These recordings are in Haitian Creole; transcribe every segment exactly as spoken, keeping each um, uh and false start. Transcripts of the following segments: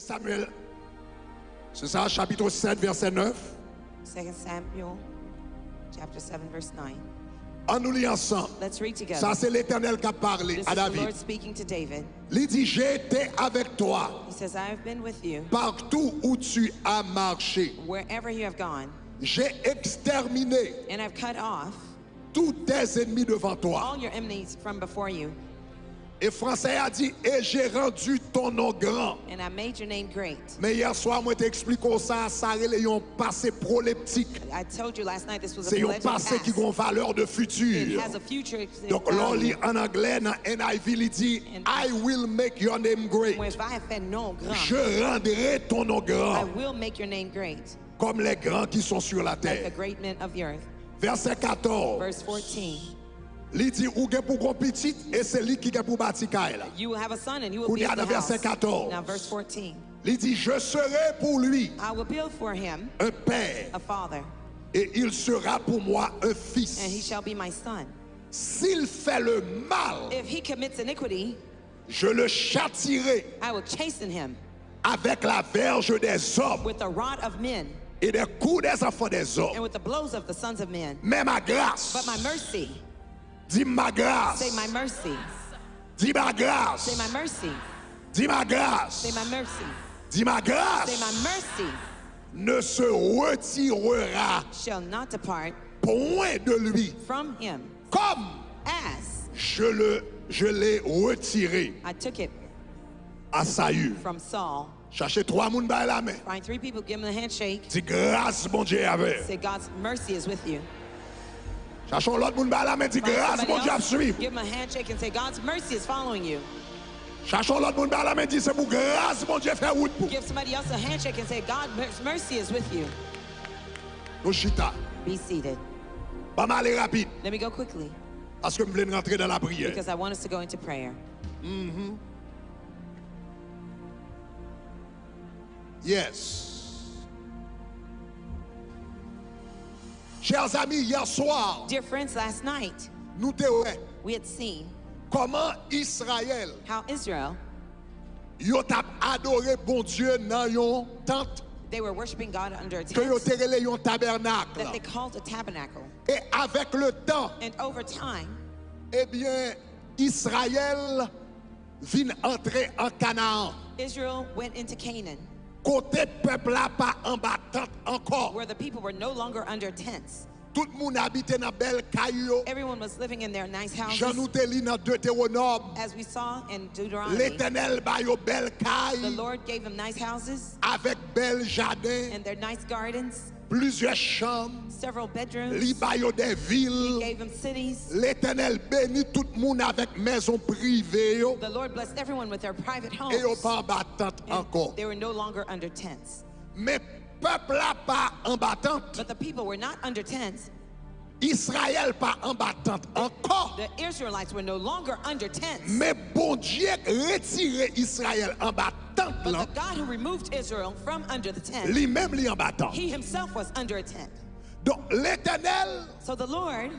Samuel, se sa, chapit sèt, vèsè nèf. Second Samuel chapter seven, verse nine. Ann nou li ansanm. Let's read together. Sa se Letènèl k ap pale This a is the David. Lord speaking to David. Li di, "J'ai été avec toi He says, "I have been with you partout où tu as marché. Wherever you have gone. J'ai exterminé And I've cut off tous tes ennemis devant toi." all your enemies from before you. E fransè a di, "Et j'ai rendu ton nom grand." And I made your name great." Men yè swa, mwen te eksplike w sa, sa rele yon pase pwoleptik. I told you last night this was a Se yon pledge of pase ki past. Gen yon valè de It futur. Has a future Donk, lè w li value. Ann anglè, nan N I V, li di, And- "I will make your name great." Mwen va fè non gran. Je rendrai ton nom I grand, Will make your name great, comme les grands qui sont sur la like the terre. Great men of the earth. Vèsè katòz. Verse fourteen. Li di, "Ou gen pou gon pitit, e se li ki gen pou bati kay la." You will have a son and he will Kounye build a, the nan vèsè house. katòz. Now, verse fourteen. Li di, "Je serai pour lui I will build for him un père, a father, et il sera pour moi un and he fils. Shall be my son. S'il fait le mal, If he commits iniquity, je le châtierai I will chasten him avec la verge des hommes with the rod of men et des coups des enfants des and hommes. with the blows of the sons of men. Mais ma grâce," But my mercy, di, "Ma grâce," say my mercy, di, "Ma grâce," say my mercy, di, "Ma grâce," say my mercy, di, "Ma grâce say my mercy ne se retirera shall not depart point de lui, from him, comme as je le, je l'ai retiré I took it à Saül." From Saul. Chache twa moun, bay la men. Find three people, give them a handshake. Di, "Gras Bondye avè." Say, "God's mercy is with you." Chache yon lòt moun, bay la men, di, Find "Gras somebody Bondye ap else, swiv." Give them a handshake and say, "God's mercy is following you." Chache yon lòt moun, bay la men, di, "Se pou gras Bondye fè wout pou." Give somebody else a handshake and say, "God's mercy is with you." Nou chita. Be seated. Ban m ale rapid, Let me go quickly paske m vle n rantre nan lapriyè. because I want us to go into prayer. Yes. Chers amis, hier soir, Dear friends, last night nou te wè we had seen kòman Izrayèl, how Israel, yo t ap adore Bondye nan yon tant they were worshiping God under a ke yo tent te rele yon tabènak. That they called a tabernacle. E avèk le tan, And over time, ebyen, Izrayèl vin antre an Kanaan, Israel went into Canaan, kote pèp la pa anba tant ankò. where the people were no longer under tents. Tout moun abite nan bèl kay yo. Everyone was living in their nice Jan nou houses. Te li nan Detewonòm, As we saw in Deuteronomy, Letènèl ba yo bèl the kay Lord gave them nice houses avèk bèl jaden, and their nice gardens, plizyè chanm. several Li bedrooms. Ba yo de He vil. Gave them cities. Letènèl beni tout moun avèk mezon prive yo. The Lord blessed everyone with their private E yo homes. Pa anba tant And ankò. They were no longer under tents. Men pèp la pa anba tant. But the people were not under tents. Izrayèl pa anba tant ankò. The Israelites were no longer under tents. Men Bondye retire Izrayèl anba tant But lan. The God who removed Israel from under the tent, Li menm li anba tant. He himself was under a tent. Donk, Letènèl So the Lord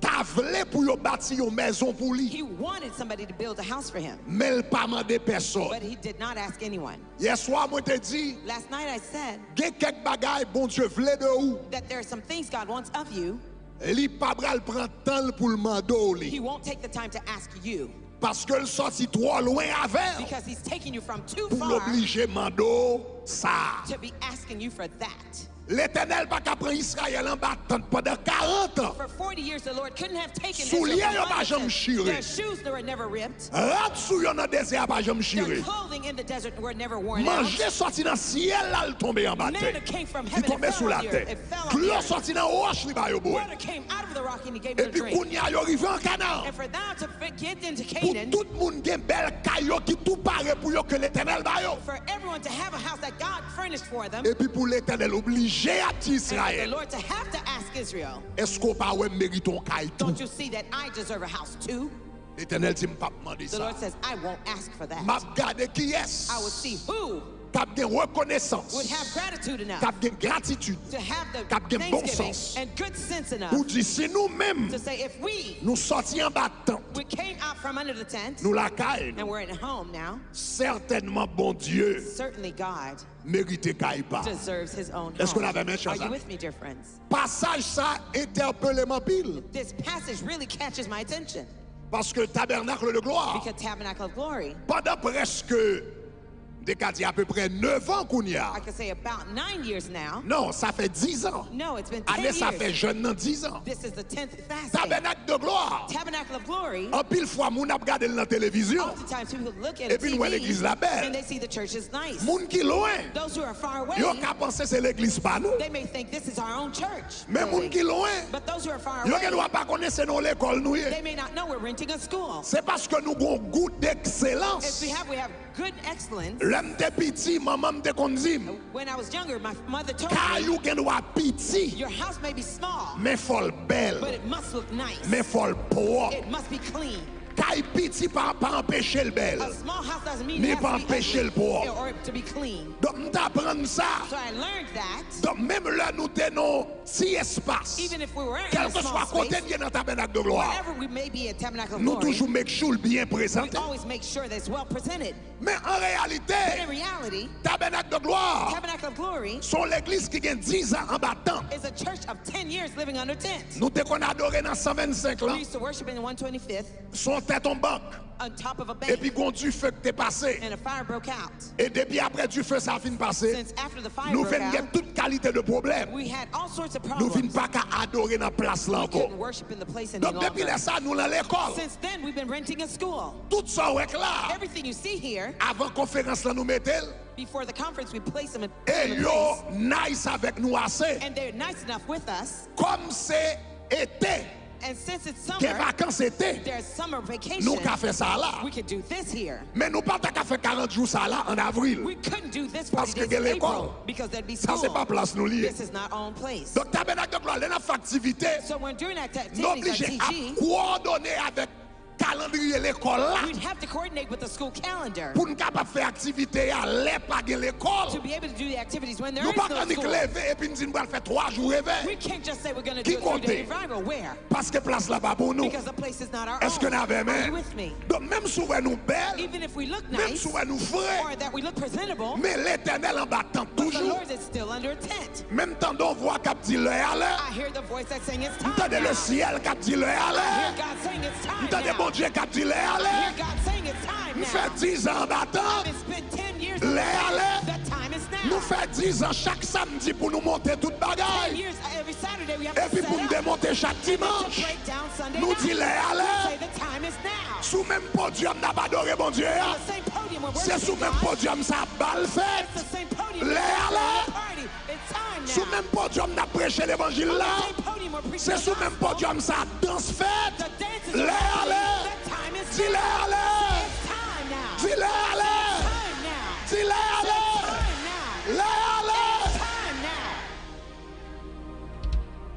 ta vle pou yo bati yon mezon pou li. He wanted somebody to build a house for him, Men l pa mande pèsòn. But he did not ask anyone. Yèswa, mwen te di, Last night I said gen kèk bagay Bondye vle de ou. That there are some things God wants of you. Li pa pral pran tan l pou l mande w li. He won't take the time to ask you. Paske l sòti twò lwen avè w. Because he's taking you from too Pou l far oblije mande w sa. To be asking you for that. Letènèl pa ka pran Izrayèl anba tant pandan karant an. For forty years, the Lord couldn't have taken Soulye Israel yo from pa under janm tent. chire. Their shoes were never ripped. Rad sou yo nan dezè a pa janm Their chire. Clothing in the desert were never worn out. Manje sòti nan syèl la, l tonbe anba tè. Manna came from Li heaven and tonbe sou fell on la the tè. earth. It fell on the Dlo earth. Sòti nan wòch, li ba yo bwè. Water came out of the rock and he gave them a Epi drink. Kounye a, yo rive an Kanan. And for thou to get into Pou Canaan, tout moun gen bèl kay yo ki tou pare pou yo ke Letènèl ba yo. For everyone to have a house that God furnished for them, Epi pou Letènèl oblije ap di and for the Izrayèl, Lord to have to ask Israel, "Èske w pa wè m merite yon kay tou?" Don't you see that I deserve a house too? Letènèl di, "M p ap mande The sa. Lord says, "I won't ask for that. M ap gade kiyès I will see who k ap gen rekonesans, would have gratitude k enough ap gen gratitid, to have the k ap gen bon thanksgiving sans, and good sense enough pou di si nou menm to say, if we nou sòti anba tant, we came out from under the tent nou lakay and nou, we're at home now, sètènman Bondye certainly God merite kay pa. Deserves his own Èske w home. avè m, chè Are sa? You with me, dear friends? Pasaj sa entèpele m anpil. This passage really catches my attention Paske Tabernacle de Gloire, because Tabernacle of Glory, pandan prèske, m te ka di apeprè nèf an kounye a. I could say about nine years now. Non, sa fè diz an. No, it's been ten Ane sa fè years. Jèn nan diz an. This is the tenth fasting. Tabernacle de Gloire, Tabernacle of Glory, anpil fwa moun ap gade l nan televizyon, oftentimes people look at epi nou wè legliz T V la bèl. And they see the church is nice. Moun ki lwen, Those who are far away, yo ka panse se legliz pa nou. They may think this is our own church. Men moun Building. Ki lwen, But those who are far yo gen away, dwa pa konnen se nan yon lekòl nou ye. They may not know we're renting a school. Se paske nou gon gout If we dekselans. Have, we have good excellence. Lè m te piti, manman m te konn di m, When I was younger, my mother told kay me, ou gen dwa piti, your house may be small, men fò l bèl, but it must look nice. Men fò l pwòp. It must be clean. Kay piti pa, pa anpeche l bèl, A small house doesn't mean ni it pa has to be anpeche l ugly pwòp. Or it to be clean. Donk, m t aprann sa. So I learned that. Donk, menm lè nou te nan ti espas, Even if we were in a kèlkeswa small kote space, n ye nan Tabènak de Glwa, wherever we may be at Tabernacle of nou Glory, toujou make sure l byen we prezante. Always make sure that it's well presented. Men an But in reyalite, reality, Tabènak de Glwa Tabernacle of Glory se yon legliz ki gen diz an anba tant. Is a church of ten years living under tents. Nou te konn adore nan san vennsenk We lan, Used to worship in one twenty-fifth. Se yon tèt yon bank. On top of a bank. Epi gon dife k te pase. And a fire broke out. E depi apre dife sa fin pase, Since after the fire nou broke vin gen out, tout kalite de pwoblèm. We had all sorts of Nou vin problems. Pa ka adore nan plas la We ankò. Couldn't worship in the place any Donk, depi longer. Lè sa a, nou nan lekòl. Since then, we've been renting a school. Tout sa w wè k la, Everything you see here, avan konferans lan nou mete l, before the conference, we place them in, e in the yo place. Nice avèk nou ase. And they're nice enough with us. Kòm se ete, And since it's gen summer, vakans ete, there's summer vacation. Nou ka fè sa la. We could do this here. Men nou pa ta ka fè karant jou sa la an avril. We couldn't do this forty Paske days gen in April lekòl. Because there'd be Sa se school. Pa plas nou li ye. This is not our own place. Donk, Tabènak de Glwa, lè n ap fè aktivite, So when during that nou activities oblije at ap T G, kowòdone avèk kalandriye lekòl la we'd have to coordinate with the school calendar pou n kapab fè aktivite a lè pa gen lekòl. To be able to do the activities when there Nou is pa no ka nik school. Leve epi n di n pral fè twa jou revè. We can't just say we're going to Ki do a three-day kote? Revival. Where? Paske plas la pa pou nou. Because the place is not our own. Èske n avè Are you men? With me? Donk, menm si w wè nou bèl, Even if we look menm nice, si w wè nou fre, or that we look presentable, men Letènèl anba tant but the toujou. Lord is still under a tent. Men m tande yon vwa k ap di lè a lè. I hear the voice that's saying it's M time tande now. Lesyèl k ap di lè a I lè. Hear God saying it's time M tande now. Bondye k ap di lè a I lè. Hear God saying it's time M fè now. Diz an anba tan. I've spent ten years in Lè a lè. The time is now. Nou fè diz an chak samdi pou nou monte tout Ten bagay. Years, every Saturday we have Epi to pou n set up. Demonte chak And then to dimanch. Break down Sunday Nou night. Di lè a lè. We say the time is now. Sou menm podyòm n ap adore Bondye a. The same podium we're Se sou worshiping menm God. Podyòm sa ap ba l fèt. It's the same podium Lè a that's lè. At the party. It's time now. Sou menm podyòm n ap preche levanjil la. On the same podium we're preaching Se the sou menm gospel. Podyòm sa dans fèt. The dance is Lè a lè. The time is Di lè a lè. It's time now. Di lè a lè. It's time now. Di lè a lè. It's time now. Lè a lè. It's time now.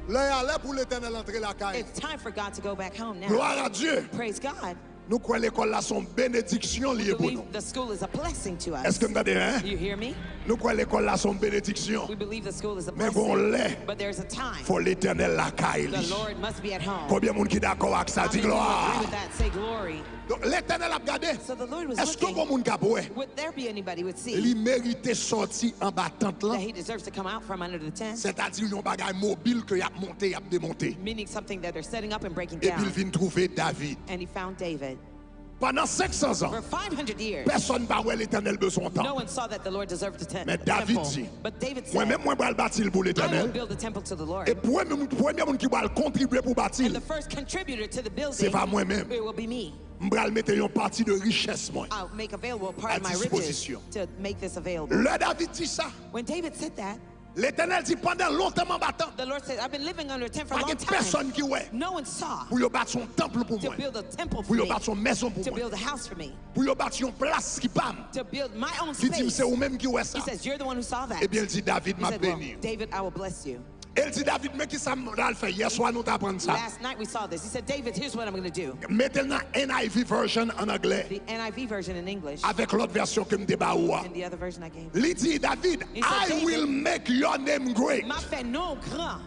Lè a lè pou Letènèl antre lakay. It's time for God to go back home now. Gloire à Dieu. Praise God. Nou kwè lekòl la se yon benediksyon li ye pou nou. Believe the school is a blessing to us. Èske m tande, hein? You hear me? Nou kwè lekòl la se yon benediksyon. We believe the school is a Men gon blessing. Lè, But there's a time. Fò Letènèl lakay The li. Lord must be at home. Konbyen moun ki dakò ak sa? How Di many people agree glwa. With that? Say glory. Donk, Letènèl ap gade. So the Lord was Èske looking. Gon moun k ap wè? Would there be anybody would see? Li merite sòti anba tant That lan. He deserves to come out from under the tent. Sètadi yon bagay mobil ke y ap monte, y ap demonte. Meaning something that they're setting up and breaking Epi l down. Vin twouve David. And he found David. Pandan senk san zan, For five hundred years, pèsonn pa wè Letènèl bezwen yon no tanp. One saw that the Lord deserved a tent. Men David Temple. Di, But David mwen said, menm mwen pral bati l pou I will Letènèl. Build a temple to the Lord. E premye moun, premye moun ki pral kontribye pou bati And l, the first contributor to the building, se pa mwen menm. It will be me. M pral mete yon pati de richès mwen I'll make available a part of my riches dispozisyon. To make this available. Lè David di sa, When David said that, Letènèl di, pandan lontan m anba tant, The Lord said, I've been living under a tent for a pa long gen pèsonn time. Ki wè No one saw Pou yo bati yon tanp pou To mwen, build a temple pou for yo me, bati yon mezon pou To mwen, build a house for me, pou yo bati yon plas ki pa m. To build my own Li di m, space. Se ou menm ki wè sa. He says, You're the one who saw that. Ebyen, l di, David, He m ap said, Well, beni w. David, I will bless you. E l di David, "Men ki sa m pral fè." Yèswa, nou t aprann sa. Last night we saw this. He said, "David, here's what I'm going to do." Mete l nan N I V version an anglè, The N I V version in English, avèk lòt vèsyon ke m te ba ou a. And the other version I gave. Li di, "David, He said, I "David, will make your name great." M ap fè non w gran.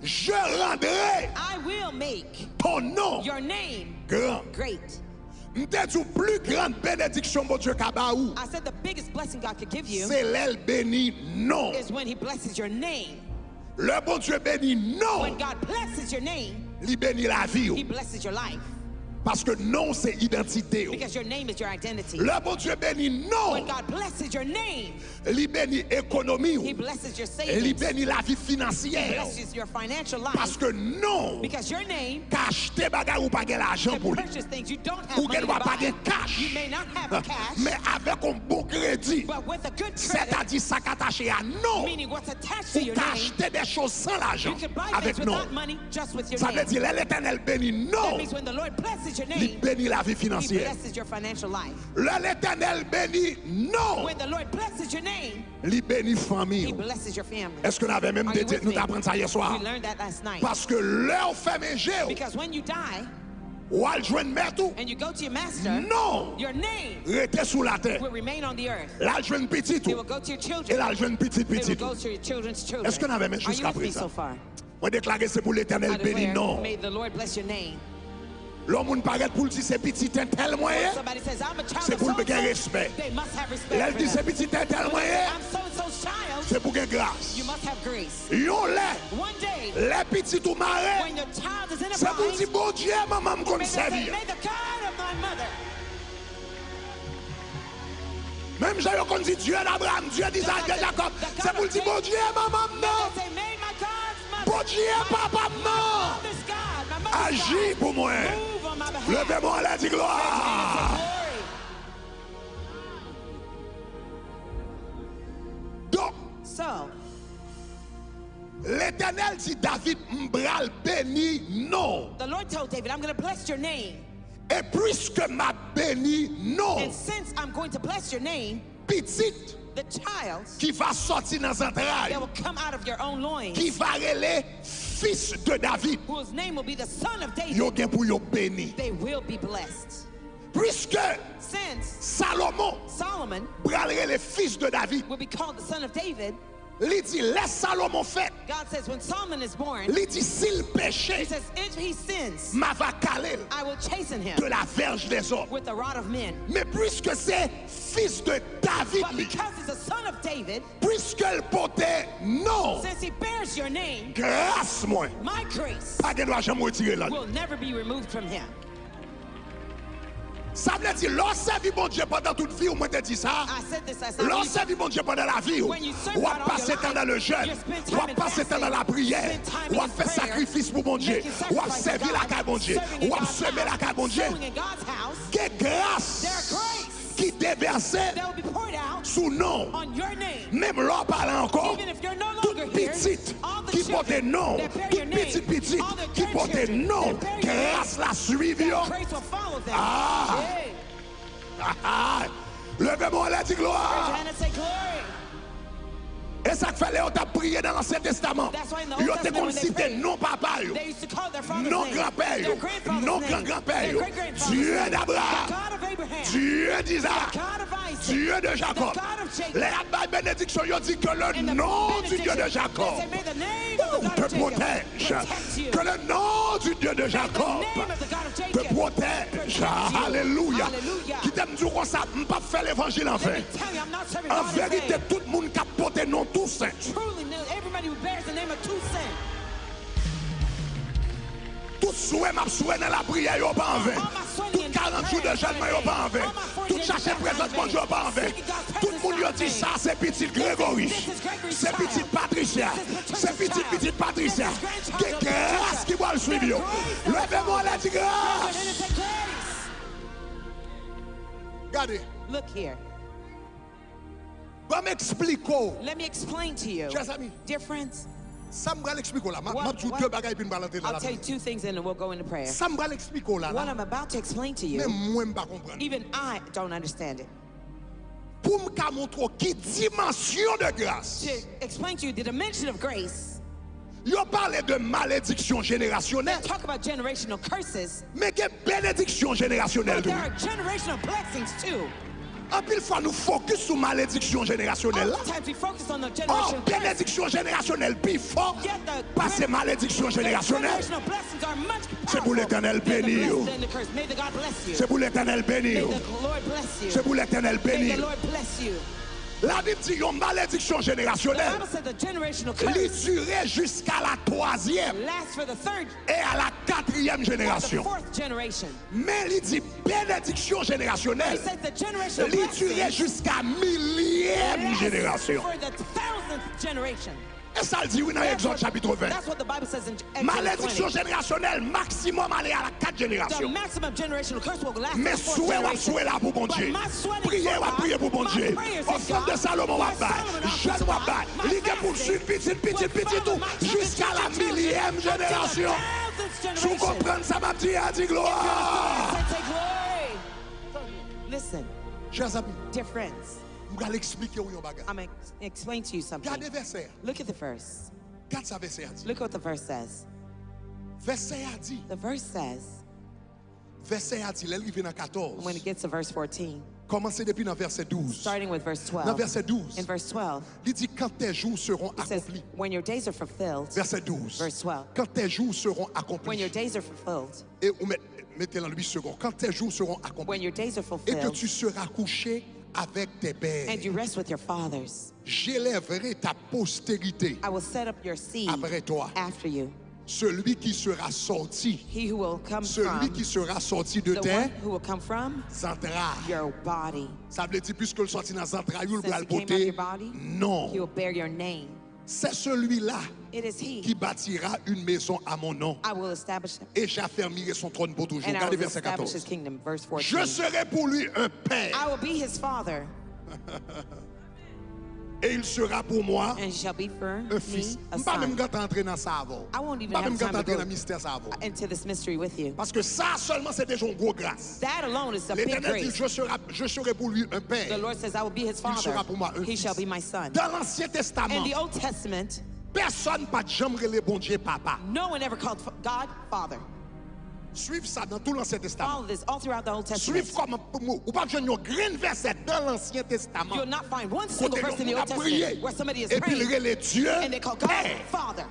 Je rendrai I will make ton nom your name grand. Great. M te di w, pli gran benediksyon Bondye ka ba ou, I said the biggest blessing God could give you se lè l beni non. Is when He blesses your name. Lè Bondye beni non, When God blesses your name, li beni lavi He w. Blesses your life. Paske non w se idantite w. Because your name is your identity. Lè Bondye beni non, When God blesses your name, li beni ekonomi He w. Blesses your E li savings. Beni lavi He finansye w. Blesses your financial life. Paske non w Because your name ka achte bagay ou pa gen lajan can pou li. Purchase things you don't have Ou money gen to dwa pa buy. Gen cash. You may not have cash, Men avèk yon bon kredi, but with a good credit, sètadi sa k atache a non w, meaning what's attached to ou your ka name, achte de choz san lajan you can buy avèk things non without w. Money, just with your Sa vle name. Di lè Letènèl beni non That w, means when the Lord blesses your li name, Beni lavi He finansyè w. Blesses your financial life. Lè Letènèl beni non w, When the Lord blesses your name, li beni fanmi He w. Blesses your family. Èske n avè m? M Are te you di with nou me? T ap aprann sa yèswa. We learned that last night. Paske lè w fèmen je w, Because when you die, w al jwenn mèt ou, and you go to your master, non w your name rete sou latè. Will remain on the earth. L al jwenn pitit It ou, will go to your e l children. Al jwenn pitit It will pitit go ou. To your children's children. Èske n avè m Are you with me so jiskaprezan? Far? Mwen deklare se pou I Letènèl beni declare, non w. May the Lord bless your name. Lè yon moun parèt pou l di se pitit entèl mwen ye, Somebody says, "I'm a child se of pou l so gen and respè. So," they must have respect. Lè l For di se that. Pitit entèl mwen ye, I'm so and so's child. Se pou gen gras. You must have grace. Yon lè, One day, lè pitit ou mare, when your child is in a Se pou l di bind, Bondye manman m konn may they say, sèvi. "May the God of my mother." Menm jan yo konn di Dye Abraram, Dye Izaak, Dye Jakòb, se pou l di Bondye manman m nan. They say, "May my God's mother, Bondye papa m nan. Mother's God, my mother's Aji God, pou mwen. Move on my behalf." Leve men w anlè, di glwa. Glory. Donk, So, Letènèl di David, "M pral beni non w." The Lord told David, "I'm going to bless your name." E piske m ap beni non w, And since I'm going to bless your name, pitit the child ki va sòti nan zantray that ou, will come out of your own loins, ki va rele fis de David, whose name will be the son of David, yo gen pou yo beni. They will be blessed. Piske Since Salomon Solomon pral rele fis de David, will be called the son of David, li di, lè Salomon fèt, God says when Solomon is born, li di, "Si l He peche, says, "If he sins, m ava kale l I will chasten him de la verge des hommes." With a rod of men." Men piske se fis de David But li, because he's a son of David, piske l pote non w, since he bears your name, gras mwen my grace pa gen dwa janm retire nan li. Will never be removed from him. Sa vle di, lè w sèvi Bondye pandan tout vi w, mwen te di sa, I said this last night. lè w When you, sèvi Bondye pandan lavi w, when you serve w ap God all pase your tan nan le life, jèn, you spend w time ap in pase tan nan fasting, lapriyè, spend time w in ap fè prayer, sakrifis pou Bondye, making w ap sacrifice for sèvi God, lakay Bondye, serving in w ap God's seme house, lakay Bondye. Sowing in God's house, Gen gras there are grace ki devèse that will be poured out sou non w. On your name. Menm lè w pa la ankò, Even if you're no tout longer here, pitit all the ki pote children non w, that bear tout your name, pitit pitit all the ki pote grandchildren non w, that bear your name, gras la swiv yo. That grace will follow them. Ah! Yeah. Ah! Leve men w anlè, di Raise your glwa. Hand and say, "Glory." E sa k fè lè yo t ap priye nan Ansyen Testaman, That's why in the Old yo te Testament, konn when they site prayed, non papa yo, They used to call their father's non name, granpè yo, their grandfather's non name, gran granpè their yo, great grandfather's Dye name, d'Abraham, the God of Abraham, Dye d'Isaac, the God of Isaac, Dye de the Jacob. God of Jacob. Lè y ap bay benediksyon, yo di ke le In the nom du Dieu benediction, de Jacob they say, "May the name of the God te of Jacob protège. Protect you." Que le nom du Dieu de May the Jacob name of the God of te Jacob protège. Protect you. Alelouya. Hallelujah. Kite m di w konsa, m p ap fè levanjil an ven. Let me tell you, I'm not serving An God in verite, vain. Tout moun k ap pote non Toussaint, Truly, everybody who bears the name of Toussaint, tout swe m ap swe nan lapriyè yo pa an ven. Tout karant jou de jèn mwen yo pa an ven. Tout chache prezans Bondye yo pa an ven. Tout moun yo di sa se pitit Gregory, se pitit Patricia, se pitit pitit Patricia. Gen gras ki pral swiv yo. Leve men w anlè, di gras. Gade. Look here. Ban m eksplike w. Let me explain to you. Chè zanmi, Dear friends, sa m pral eksplike w la, m ap m what, ap di w what, de bagay epi n pral antre nan I'll tell you lapriyè. Two things and then we'll go into prayer. Sa m pral eksplike w la, What la, I'm about to explain to you, menm mwen m pa konprann. Even I don't understand it. Pou m ka montre w ki dimansyon de gras. To explain to you the dimension of grace, Yo pale de malediksyon jenerasyonèl, Talk about generational curses, men gen benediksyon jenerasyonèl but there tou. Are generational blessings too. Anpil fwa nou fokis sou malediksyon jenerasyonèl la. Oftentimes we focus on the Oh, generational curse. Benediksyon jenerasyonèl pi fò Yet the pase malediksyon jenerasyonèl. Generational blessings are much Se pou Letènèl beni yo. May the God bless you. Se pou Letènèl beni May yo. The Lord bless you. Se pou Letènèl May beni the yo. Lord bless you. Labib di yon malediksyon The jenerasyonèl Bible says the generational li curse dire jiska la twazyèm lasts for the third, e a la katriyèm the jenerasyon. Fourth generation. Men li di benediksyon He jenerasyonèl says the generational li dire blessings jiska milyèm last jenerasyon. For the thousandth generation. E sa l di wi nan Egzòd chapit ven. That's what the Bible says in Exodus Malediksyon twenty. Jenerasyonèl maksimòm ale a la kat The jenerasyon. Maximum generational curse will last Men for four swe w ap generations. Swe la pou Bondye. But my sweating Priye w ap for priye pou God, Bondye. My prayers to Ofrann de God, Salomon w my ap bay. Solomon offers Jèn to w ap God, bay. My Li gen pou l fasting suiv pitit, pitit, will pitit follow ou. My children, Jiska la children, milyèm until the jenerasyon. Thousandth Si w generation. Konprann sa m ap di a, di If you glwa. understand, say glory. Listen, Chèzanmi, dear friends, m pral eksplike w yon bagay. I'm going to explain to you something. Gade vèsè a. Look at the verse. Gade sa vèsè a di. Look at what the verse says. Vèsè a di. The verse says, Vèsè a di, lè l rive nan katòz. When it gets to verse fourteen, Kòmanse depi nan vèsè douz. Starting with verse Nan twelve. Vèsè douz. In verse twelve, Li di, quand tes jours seront it says, accomplis. When your days are fulfilled, Vèsè douz. Verse twelve, Quand tes jours seront When your accomplis. Days are fulfilled, E ou met, mete l an louis second. Quand tes jours seront When your accomplis. Days are Et que fulfilled, tu seras couché avec tes pères. And you rest with your fathers. J'élèverai ta postérité I will set up your seed après toi. After you. Celui qui sera sorti, He who will come celui from qui sera sorti de the tes one who will come from entrailles. Your body. Sa vle di, piske l sòti nan zantray ou, l Since pral he came out of your pote body, non. He will bear your name. C'est celui-là It is he. Qui bâtira une maison à mon nom. I will establish him. Et j'affermirai son trône pour toujours. And I Gade will vèsè establish katòz. His kingdom. Verse Je fourteen. Serai pour lui un père. I will be his father. Et il sera pour moi And he shall be for un fils. Me a M pa menm son. Gentan antre nan sa avè w. I won't even M pa have menm time Gentan to antre go nan mistè sa avè w. Into this mystery with you. Paske sa sèlman se deja yon gwo gras. That alone is a big L'Éternel dit, grace. Je serai, je serai pour lui un The père. Lord says, I will be his Il sera father. Pour moi un He shall fils. Be my son. Dans l'Ancien In Testament, The Old Testament, Personne pa t janm rele Bondye papa. No one ever called God Father. Suiv sa nan tou Lansyen Testaman. Follow this all throughout the Old Testament. Suiv kòman ou p ap jwenn yon grenn vèsè nan Lansyen Testaman You'll not find one single verse in the Old Testament where somebody is kote yon moun ap priye praying epi l rele Dye and they call God Pè. Father.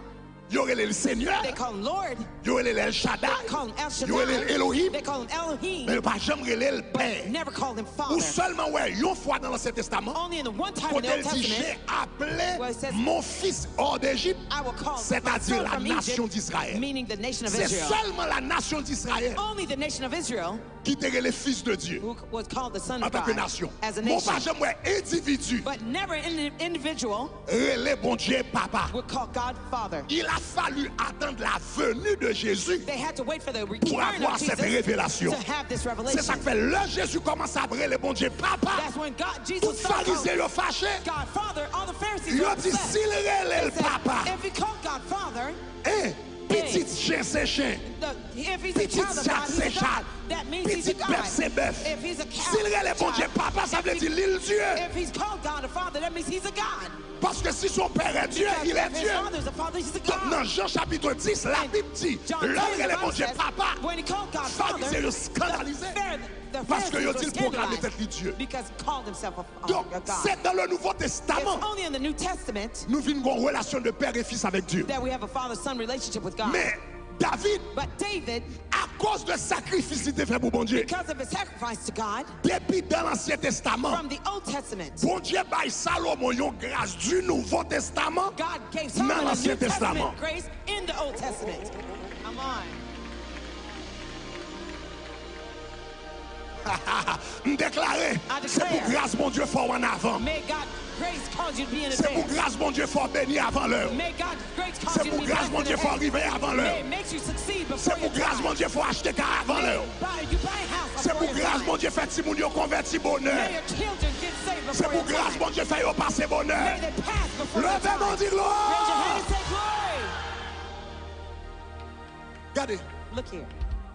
Yo rele l Senyè. They call him Lord. Yo rele l El They Shaddai. Call him El Yo rele l Shaddai. Elohim. They call him Elohim. Men yo pa janm rele l Pè. Never called him Ou Father. Sèlman wè yon fwa nan Lansyen Testaman Only in the one time in kote the Old l di, Testament J'ai appelé where it says, mon fils hors d'Égypte, I will call my c'est-à-dire son la from nation Egypt, d'Israël. Meaning the nation of Se Israel. Sèlman la nasyon d'Israël Only the nation of Israel ki te rele fis de Dye who was called the son of antanke God nasyon. As a Men w pa nation. Janm wè endividi But never an individual rele Bondye papa. Would call God Father. Il a fallu attendre la venue de Jésus They had to wait for the pour return avoir of cette Jesus révélation. To have this Se revelation. Sa k fè lè Jezi kòmanse ap rele Bondye papa, That's when God, tout Jesus started Farizyen yo calling fache. God Father. All the Pharisees Yo were di upset. Si l rele They l said, papa, If he called God Father, en, pitit chen se chen, the, if he's a pitit child of chat God, se he's a chat, God. That means he's a pitit bèf God. Se bèf. If he's a cow, Si l rele Bondye child, papa, sa vle di li l Dye. If he's called God a Father, that means he's a God. Paske si son père est Dieu, Because il est if his Dieu. Father is a Father, he's a Donk, nan God. Jan chapit dis, Labib di, John lè l ten, the rele Bible Bondye says, papa, When he called God Father, Farizyen yo eskandalize. the Phar- the Paske yo Pharisees di were l pwoklame tèt scandalized li Dye. Because he called himself a, a, Donk, a God. Se dans le Nouveau Testament It's only in the New Testament nou vin gen yon relasyon de père et fils avec Dieu. That we have a father-son relationship with God. Men David, But David, akoz de sakrifis li te fè pou Bondye, because of his sacrifice to God, depi dan Lansyen Testaman, from the Old Testament, Bondye bay Salomon yon gras du Nouveau Testament God gave nan Solomon a Lansyen New Testament Testaman. Grace in the Old Testament. Come on. M deklare, I se pou declare. Gras Bondye fè w ann avan. May God grace cause you to be in Se pou advance. Gras Bondye fè w beni avan lè w. May God grace Se cause you to pou be Gras blessed in Bondye fè w advance. Rive avan lè May w. Make you succeed Se before pou your Gras time. Bondye fè w achte kay avan lè May w. buy, you buy a house Se before pou your Gras time. Bondye fè timoun yo konvèti bonè. May your children get saved Se before pou your Gras time. Bondye fè yo pase bonè. May they pass before your Leve men w time. Di glwa. Raise your hand and say glory. Gade, Look here.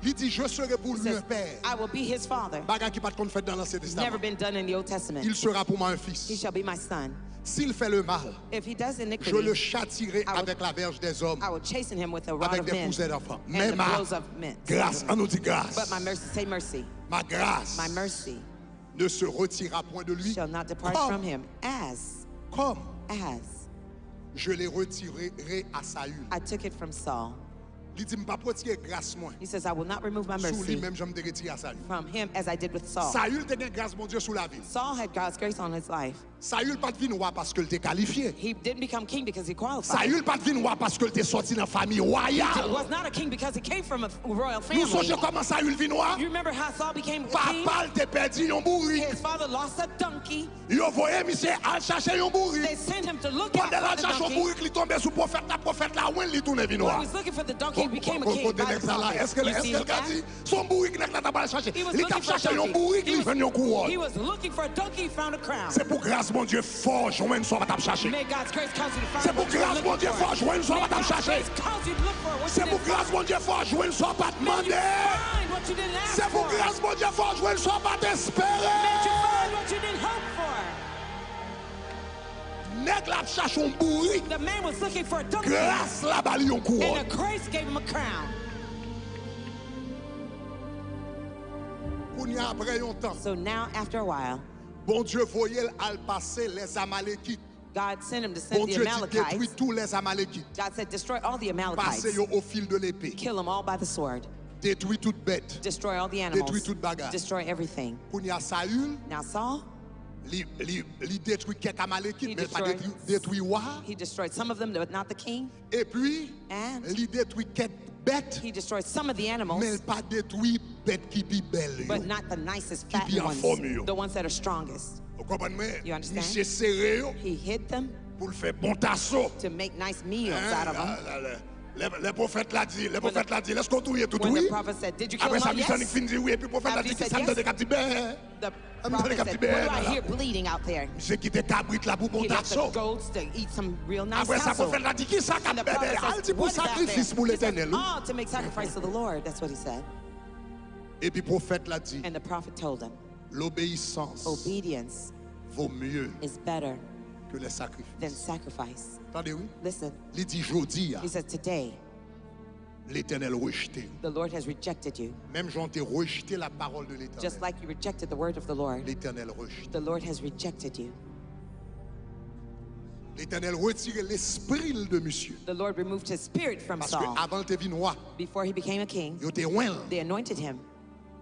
Li di, "Je serai pour He lui un says, père." "I will be his father." Bagay ki pa t konn fèt nan Lansyen Never Testaman. Been done in the Old Testament. Il sera pour moi un He fils. Shall be my son. S'il fait le mal, If he does je iniquity, le châtierai I will- avec la verge des hommes, I will chasten him with a rod avec of des men coussins d'enfants. And Mais the ma blows of men. grâce, on nous dit grâce. But my mercy, say mercy. Ma grâce My mercy ne se retirera point de lui. Shall not depart Comme, from him. As, comme as je l'ai retiré à Saül. I took it from Saul. Li di, "M p ap retire gras mwen He says, "I will not remove my sou li mercy menm jan m te retire a Saül." From him as I did with Saul." Saül te gen gras Bondye sou lavi l. Saul had God's grace on his life. Saül pa t vin wa paske l te kalifye. He didn't become king because he qualified. Saül pa t vin wa paske l te sòti nan fanmi He wayal. Was not a king because he came from a royal Nou sonje family. Kòman Saül vin wa? You remember how Saul became a king? Papa l te pèdi yon bourik. His father lost a donkey. Yo voye misye al chache yon bourik. They sent him to look out Pandan l al for the chache yon donkey. Bourik, li tonbe sou pwofèt la, pwofèt la wè l, li tounen vin While he wa. Was looking for the donkey, he became a king Kote by nèg the sa la? prophet. Èske l You see èske l ka that? Di se yon bourik nèg la t ap al chache? He was Li t looking ap for a chache yon donkey. Bourik, He li was- jwenn yon kouwòn. He was looking for a donkey, he found a crown. Se pou gras Bondye fè w jwenn sa w pa t ap chache. May God's grace cause you to find Se pou what you're gras looking Bondye fè w for. jwenn sa w May pa t ap God's chache. Grace cause you to look for what Se you pou didn't gras find. Bondye fè w jwenn sa w pa t May you mande. Find what you didn't ask Se pou for. gras Bondye fè w jwenn sa w pa t espere. May you find what you didn't hope for. Nèg la ap chache yon bourik. The man was looking for a donkey. Gras la ba li yon And kouwòn. the grace gave him a crown. Kounye a, apre yon tan, So now, after a while, Bondye voye l al pase lèzamalekit. God sent him to send the Bondye di, "Detwi Amalekites. Tou lèzamalekit. God said, "Destroy all the Pase Amalekites. Yo o fil de lepe. Kill them all by the sword. Detwi tout bèt. Destroy all the animals. Detwi tout bagay." Destroy everything." Kounye a, Saül, Now Saul, li, li, li detwi kèk Amalekit, he men l pa destroyed, detwi, detwi wa. He destroyed some of them, but not the king. Epi, And li detwi kèk bèt, He destroyed some of the animals, men l pa detwi bèt ki pi bèl yo. But not the nicest Ki pi fattened anfòm ones, yo. The ones that are strongest. Ou konprann mwen? You understand? Misye sere yo He hid them pou l fè bon taso. To make nice meals out of them. Lè pwofèt la di, lè pwofèt la di, lèske w touye tout? When Wi. the prophet said, "Did you kill Apre them sa, all?" misye annik Yes. Fin di wi, epi pwofèt la After di, he said "Kisa m tande yes, k ap di bè?" The Sa m tande prophet k ap di said, bè "What do la. I hear bleeding out there?" Misye kite kabrit la pou bon He left the taso. Goats to eat some real nice Apre sa, tasso. Pwofèt la di, "Kisa k ap And the bè bè? Prophet Al says, di pou "What is that sakrifis there?" pou He said, Letènèl, wi." "Ah, to make sacrifice to the Lord." That's what he said. Epi pwofèt la di, And the prophet told him, "L'obéissance "Obedience vaut mieux is better que les than sacrifices." Sacrifice." Tande wi. Listen, Li di, "Jodi a, he said, "Today, Letènèl rejte w." The Lord has rejected you, Menm jan w te rejte lapawòl de Letènèl. Just like you rejected the word of the Lord, Letènèl rejte. The Lord has rejected you. Letènèl retire lespri l de misye. The Lord removed his spirit from Paske Saul. Avan l te vin wa, Before he became a king, Yo te wen l. They anointed him.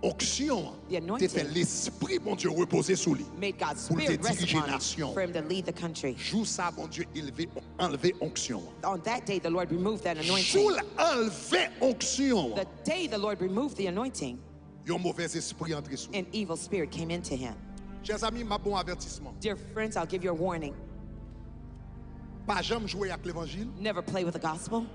Onksyon The an anointing te fè lespri Bondye repoze sou li. Made God's Pou l te spirit rest dirije upon him nasyon. For him to lead the country. Jou sa a, Bondye elve, anlve onksyon an. On that day, the Lord removed that Jou anointing. l anlve onksyon The an, day the Lord removed the anointing, yon movèz espri antre sou li. An evil spirit came into him. Chè zanmi, m ap ba w avètisman. Dear friends, I'll give you a warning. Pa janm jwe ak levanjil. Never play with the gospel.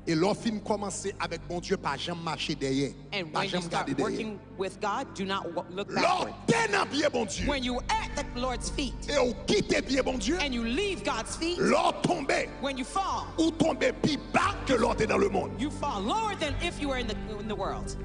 E lè w fin kòmanse avèk Bondye, pa janm mache dèyè. And Pa when you janm gade start dèyè. Working with God, do not w- look Lè w backward. Te nan pye Bondye, When you at the Lord's feet E w kite pye Bondye, and you leave God's feet, Lè w tonbe, when you fall, ou tonbe pi ba ke lè w te nan lemonn. You fall lower than if you were in the, in the world.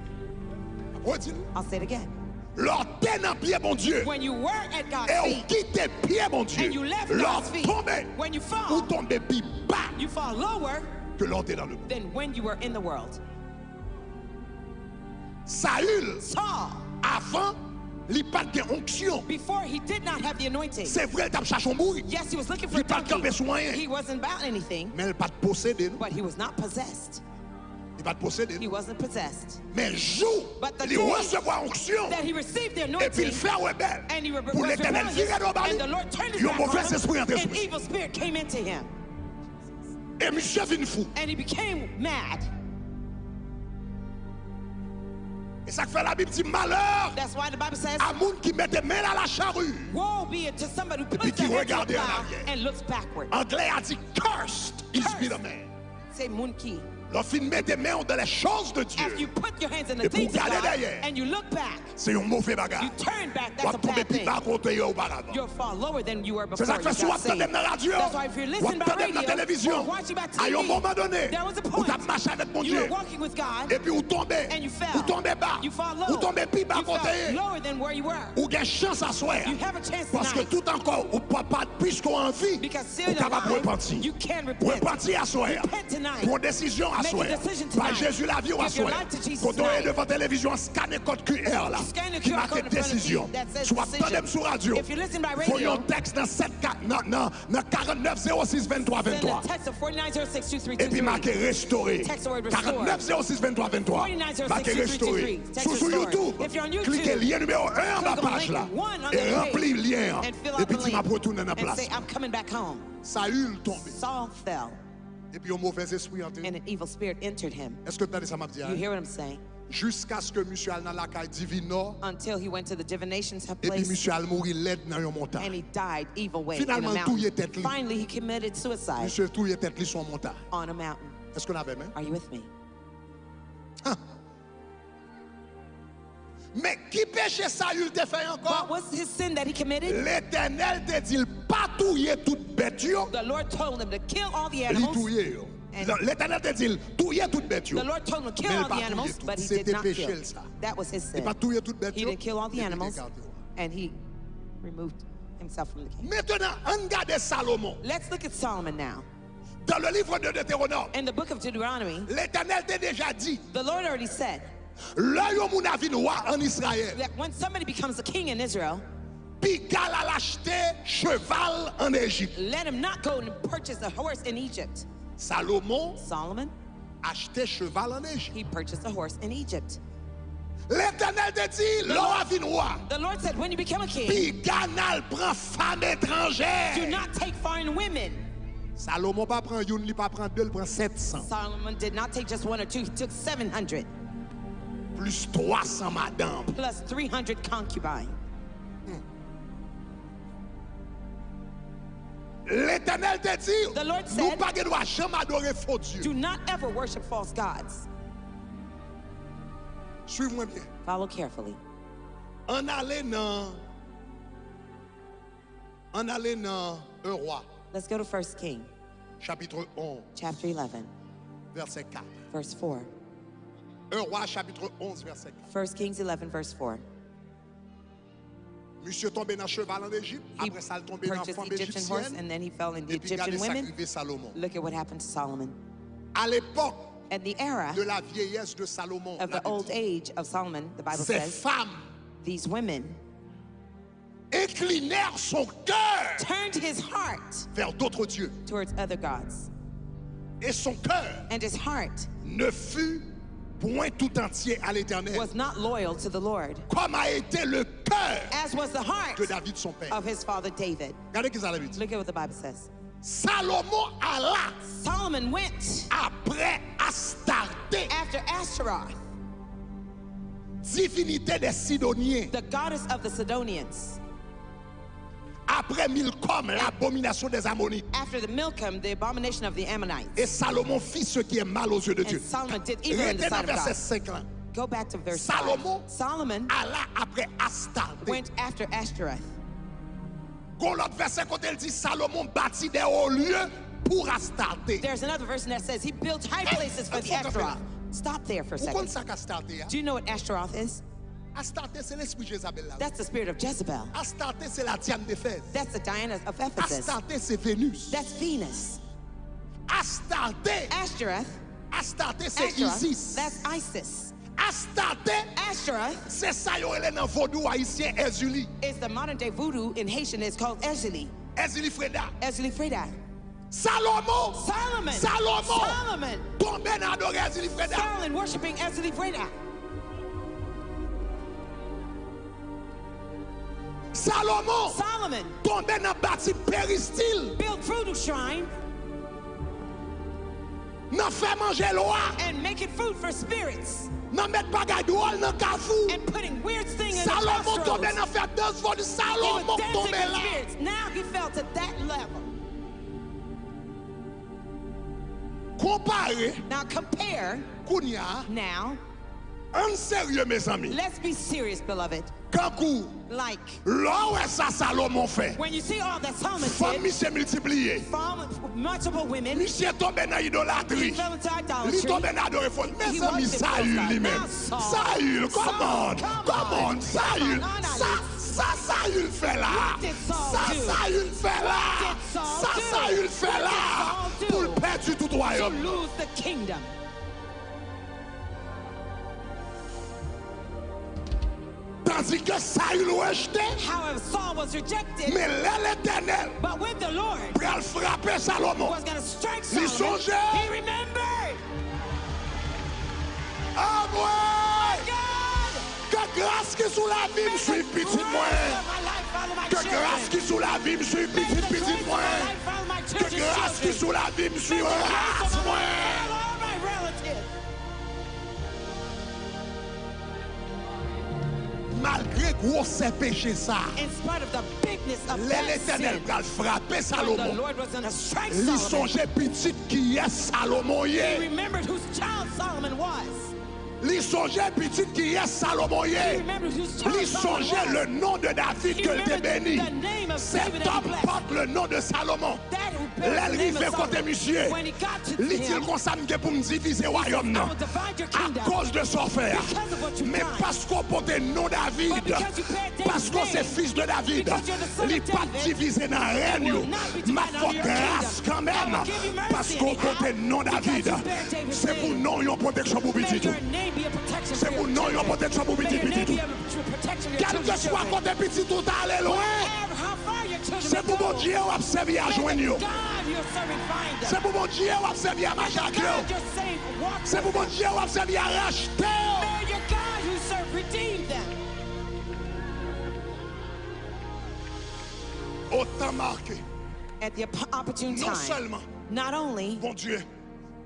Redi l. I'll say it again. Lè w te nan pye Bondye, When you were at God's e w feet kite pye Bondye, and you left lè God's w feet, tonbe, when you ou fall, tonbe pi ba you fall lower ke lè w te nan lemonn. Than when you were in the world. Saül, Saul, avan, li pa t gen onksyon. Before, he did not have the anointing. Se vre, l t ap chache yon bourik. Yes, he was looking for a Li pa t donkey. Kanpe sou anyen. He wasn't about anything, Men l pa t posede, non. But he was not possessed. Li pa t posede, He non. Wasn't possessed. Men jou But the li day resevwa onksyon, that he received the epi l anointing, fè rebèl And he re- pou was Letènèl rebellious, vire do ba li, And the Lord turned his yon back on movèz him, espri antre An sou li. Evil spirit came into him. E misye vin fou. And he became mad. E sa k fè Labib di, "Malè That's why the Bible says, a moun ki mete men l a lachari." Woe be it to somebody who Epi puts ki their hand to the regade an plow aryè. And looks backward. Anglè a di, "Cursed is be the man." Say, Moun ki Lè w fin mete men w dans les choses de Dieu, epi w gade dèyè, se yon move bagay. W ap tonbe pi ba kote w ye oparavan. Se sa k fè si w ap tande m nan radyo, w ap tande m nan televizyon, a yon moman done, ou t ap mache avèk Bondye, epi ou tonbe, ou tonbe ba, ou tonbe pi ba kote w ye. Ou gen chans aswè a, paske tout ankò, ou pa, pa, piske w an vi, ou kapab repanti. Repanti aswè a. Pran desizyon aswè a. Bay Jezi lavi w aswè a. Kote w ye devan televizyon an, skane kòd Q R la ki make desizyon. Si w ap tande m sou radyo, voye yon tèks nan sèt kat, nan, nan, nan karannèf zewo sis venntwa venntwa. Epi make restore. Karannèf zewo sis venntwa venntwa. Make restore. Si w sou YouTube, klike lyen nimewo en anba paj la e ranpli lyen an. Epi di, "M ap retounen nan plas mwen." Sayil tonbe. Epi yon movèz espri antre. And an evil spirit entered him. Èske w tande sa m ap di a? You hear what I'm saying? Jiskaske misye al nan lakay divinò, until he went to the divination place, epi misye al mouri lèd nan yon montay. And he died evil way in a mountain. Finally, he committed suicide. Finalman, l touye tèt li sou yon montay. On a mountain. Èske w la avè m? Are you with me? Men ki peche Sayil te fè ankò? What was his sin that he committed? Letènèl te di l pa touye tout bèt yo. The Lord told him to kill all the animals. Li touye yo. Letènèl te di l touye tout bèt yo. The Lord told him to kill all the animals, but he did not kill. Men l pa touye tout. Se te peche l sa. That was his sin. Li pa t touye tout bèt yo, epi li te ekate w. He didn't kill all the animals, and he removed himself from the kingdom. Mentenan, ann gade Salomon. Let's look at Solomon now. Dans le livre de Deutéronome, in the book of Deuteronomy, Letènèl te deja di, the Lord already said, lè yon moun a vin wa ann Izrayèl, that when somebody becomes a king in Israel, piga l al achte cheval ann Ejip. Let him not go and purchase a horse in Egypt. Salomon, Solomon, achte cheval ann Ejip. He purchased a horse in Egypt. Letènèl te di, lè w a vin wa, the Lord said, when you become a king, piga n al pran fanm etranjè. Do not take foreign women. Salomon pa pran youn, li pa pran de, l pran sèt san. Solomon did not take just one or two, he took seven hundred. Plis twa san madanm. Plus three hundred concubine. Hmm. Letènèl te di, the Lord said, nou pa gen dwa janm adore fo dye. Do not ever worship false gods. Swiv mwen byen. Follow carefully. Ann ale nan, ann ale nan un Roi. Let's go to First King. Chapitre onze. Chapter eleven. Verset quatre. Verse four. Un Roi, chapitre onze, verset quatre. First Kings eleven, verse four. Misye tonbe nan cheval ann Ejip, apre sa l tonbe nan fanm ejisyèn, epi gade sa k rive Salomon. Look at what happened to Solomon. À l'époque, at the era, de la vieillesse de Salomon, of the old age of Solomon, the Bible says, ces femmes, these women, inclinèrent son cœur, turned his heart, vers d'autres dieux, towards other gods. Et son cœur, and his heart, ne fut point tout entier à l'Éternel, was not loyal to the Lord, comme a été le cœur, as was the heart, de David son père, of his father David. Gade ki sa Labib di. Look at what the Bible says. Salomon ala, Solomon went, apre Astarte, after Ashtaroth, divinité des Sidoniens, the goddess of the Sidonians. Apre Milkòm, l'abomination des Ammonites. After the Milcom, the abomination of the Ammonites. Et Salomon fit ce qui est mal aux yeux de Dieu. And Solomon did evil in the sight of God. Rete nan vèsè senk lan. Go back to verse five. Salomon, Solomon, ala apre Astarte, went after Ashtoreth. Gon lòt vèsè kote l di Salomon bati des hauts lieux pour Astarte. There's another verse that says he built high places for the Ashtaroth. Stop there for a second. Ou konn sa k Astarte a? Do you know what Ashtaroth is? Astarte se lespri Jezabèl la. That's the spirit of Jezebel. Astarte se la Diane d'Éphèse. That's the Diana of Ephesus. Astarte se Venus. That's Venus. Astarte. Ashtoreth. Astarte se Isis. That's Isis. Astarte, Ashtoreth, se sa yo rele nan vodou ayisyen Èzili. Is the modern day voodoo in Haitian is called Ezili. Ezili Freda. Ezili Freda. Salomon, Solomon, Salomon, Solomon, tonbe nan adore Ezili Freda. Solomon worshiping Ezili Freda. Salomon, Solomon, tonbe nan bati peristil, built voodoo shrine, nan fè manje lwa, and making food for spirits, nan met bagay dwòl nan kafou. And putting weird thing in the crossroads. Salomon tonbe nan fè dans vodou. Salomon tonbe la. He was dancing with spirits. Now he fell to that level. Konpare Now compare kounye a. Now. Ann serye, mezanmi. Let's be serious, beloved. Kankou Like, lè w wè sa Salomon fè, when you see all that Solomon fanm did, misye miltipliye. From multiple women, Misye tonbe nan idolatri. He fell into Li idolatry. Tonbe nan adore fo. He Mezanmi, was the Sayil false li god. menm. Now Saul. Sayil, Saul, come on, come come on, on, come Sayil. on, Sa, Ananias. Sa Sayil fè la. What did Saul Sa do? Sayil fè la. What did Saul Sa do? Sayil fè What la. did Saul do? Pou l pèdi tout To wayòm nan. Lose the kingdom. Tandike Sayil rejte. However, Saul was rejected. Men lè Letènèl But when the Lord pral frape Salomon, was going to strike Li Solomon, sonje. He remembered. Amwey! God, Ke gras ki sou lavi m may swiv the pitit grace mwen. of my life follow my Ke gras children. ki sou lavi m swiv May pitit the pitit grace of my mwen. life follow my Ke children's gras ki children. Sou lavi m swiv May the grace ras of my mwen. life follow all my relatives. Malgre gwosè peche sa, In spite of the bigness of lè that Letènèl sin, pral frape when the Salomon, Lord was going to strike li Solomon, sonje pitit kiyès Salomon He ye. Remembered whose child Solomon was. Li sonje pitit kiyès Salomon ye. He remembered whose child Li Solomon sonje was. le nom de David He ke l te remembered beni. The name of David that he Sètòm blessed. Pòte le nom de Salomon. That who Lè bears the l name rive of kote Solomon. Misye, When he got to li di l him, konsa, "M gen pou m divize he said, wayòm "I nan will divide your kingdom akoz de sa w fè a." because of what you've Men done." Paske w pote non David, But because you bear David's paske w se name, fis de David, because you're the son li of p ap David, divize nan rèn it yo. will not be divided M ap fè w under your gras kingdom. kanmenm, I will give you mercy paske w pote anyhow, non because David. You bear David's Se pou name. Non w yon pwoteksyon pou May pitit ou. Your name be a protection Se for pou your Non w yon children. pwoteksyon pou May pitit your name pitit be ou. a protection for your children's Kèlkeswa children. Kote pitit ou ta ale lwen, Wherever, how far your children se may pou go, Bondye w ap sèvi a may jwenn the yo. God you're serving find them. Se pou Bondye w ap sèvi a mache ak yo. God you're saved, walk Se pou with them. Bondye w ap sèvi a rachte w. May your God who serve redeem them. Otan make, At the op- opportune non time, sèlman not only Bondye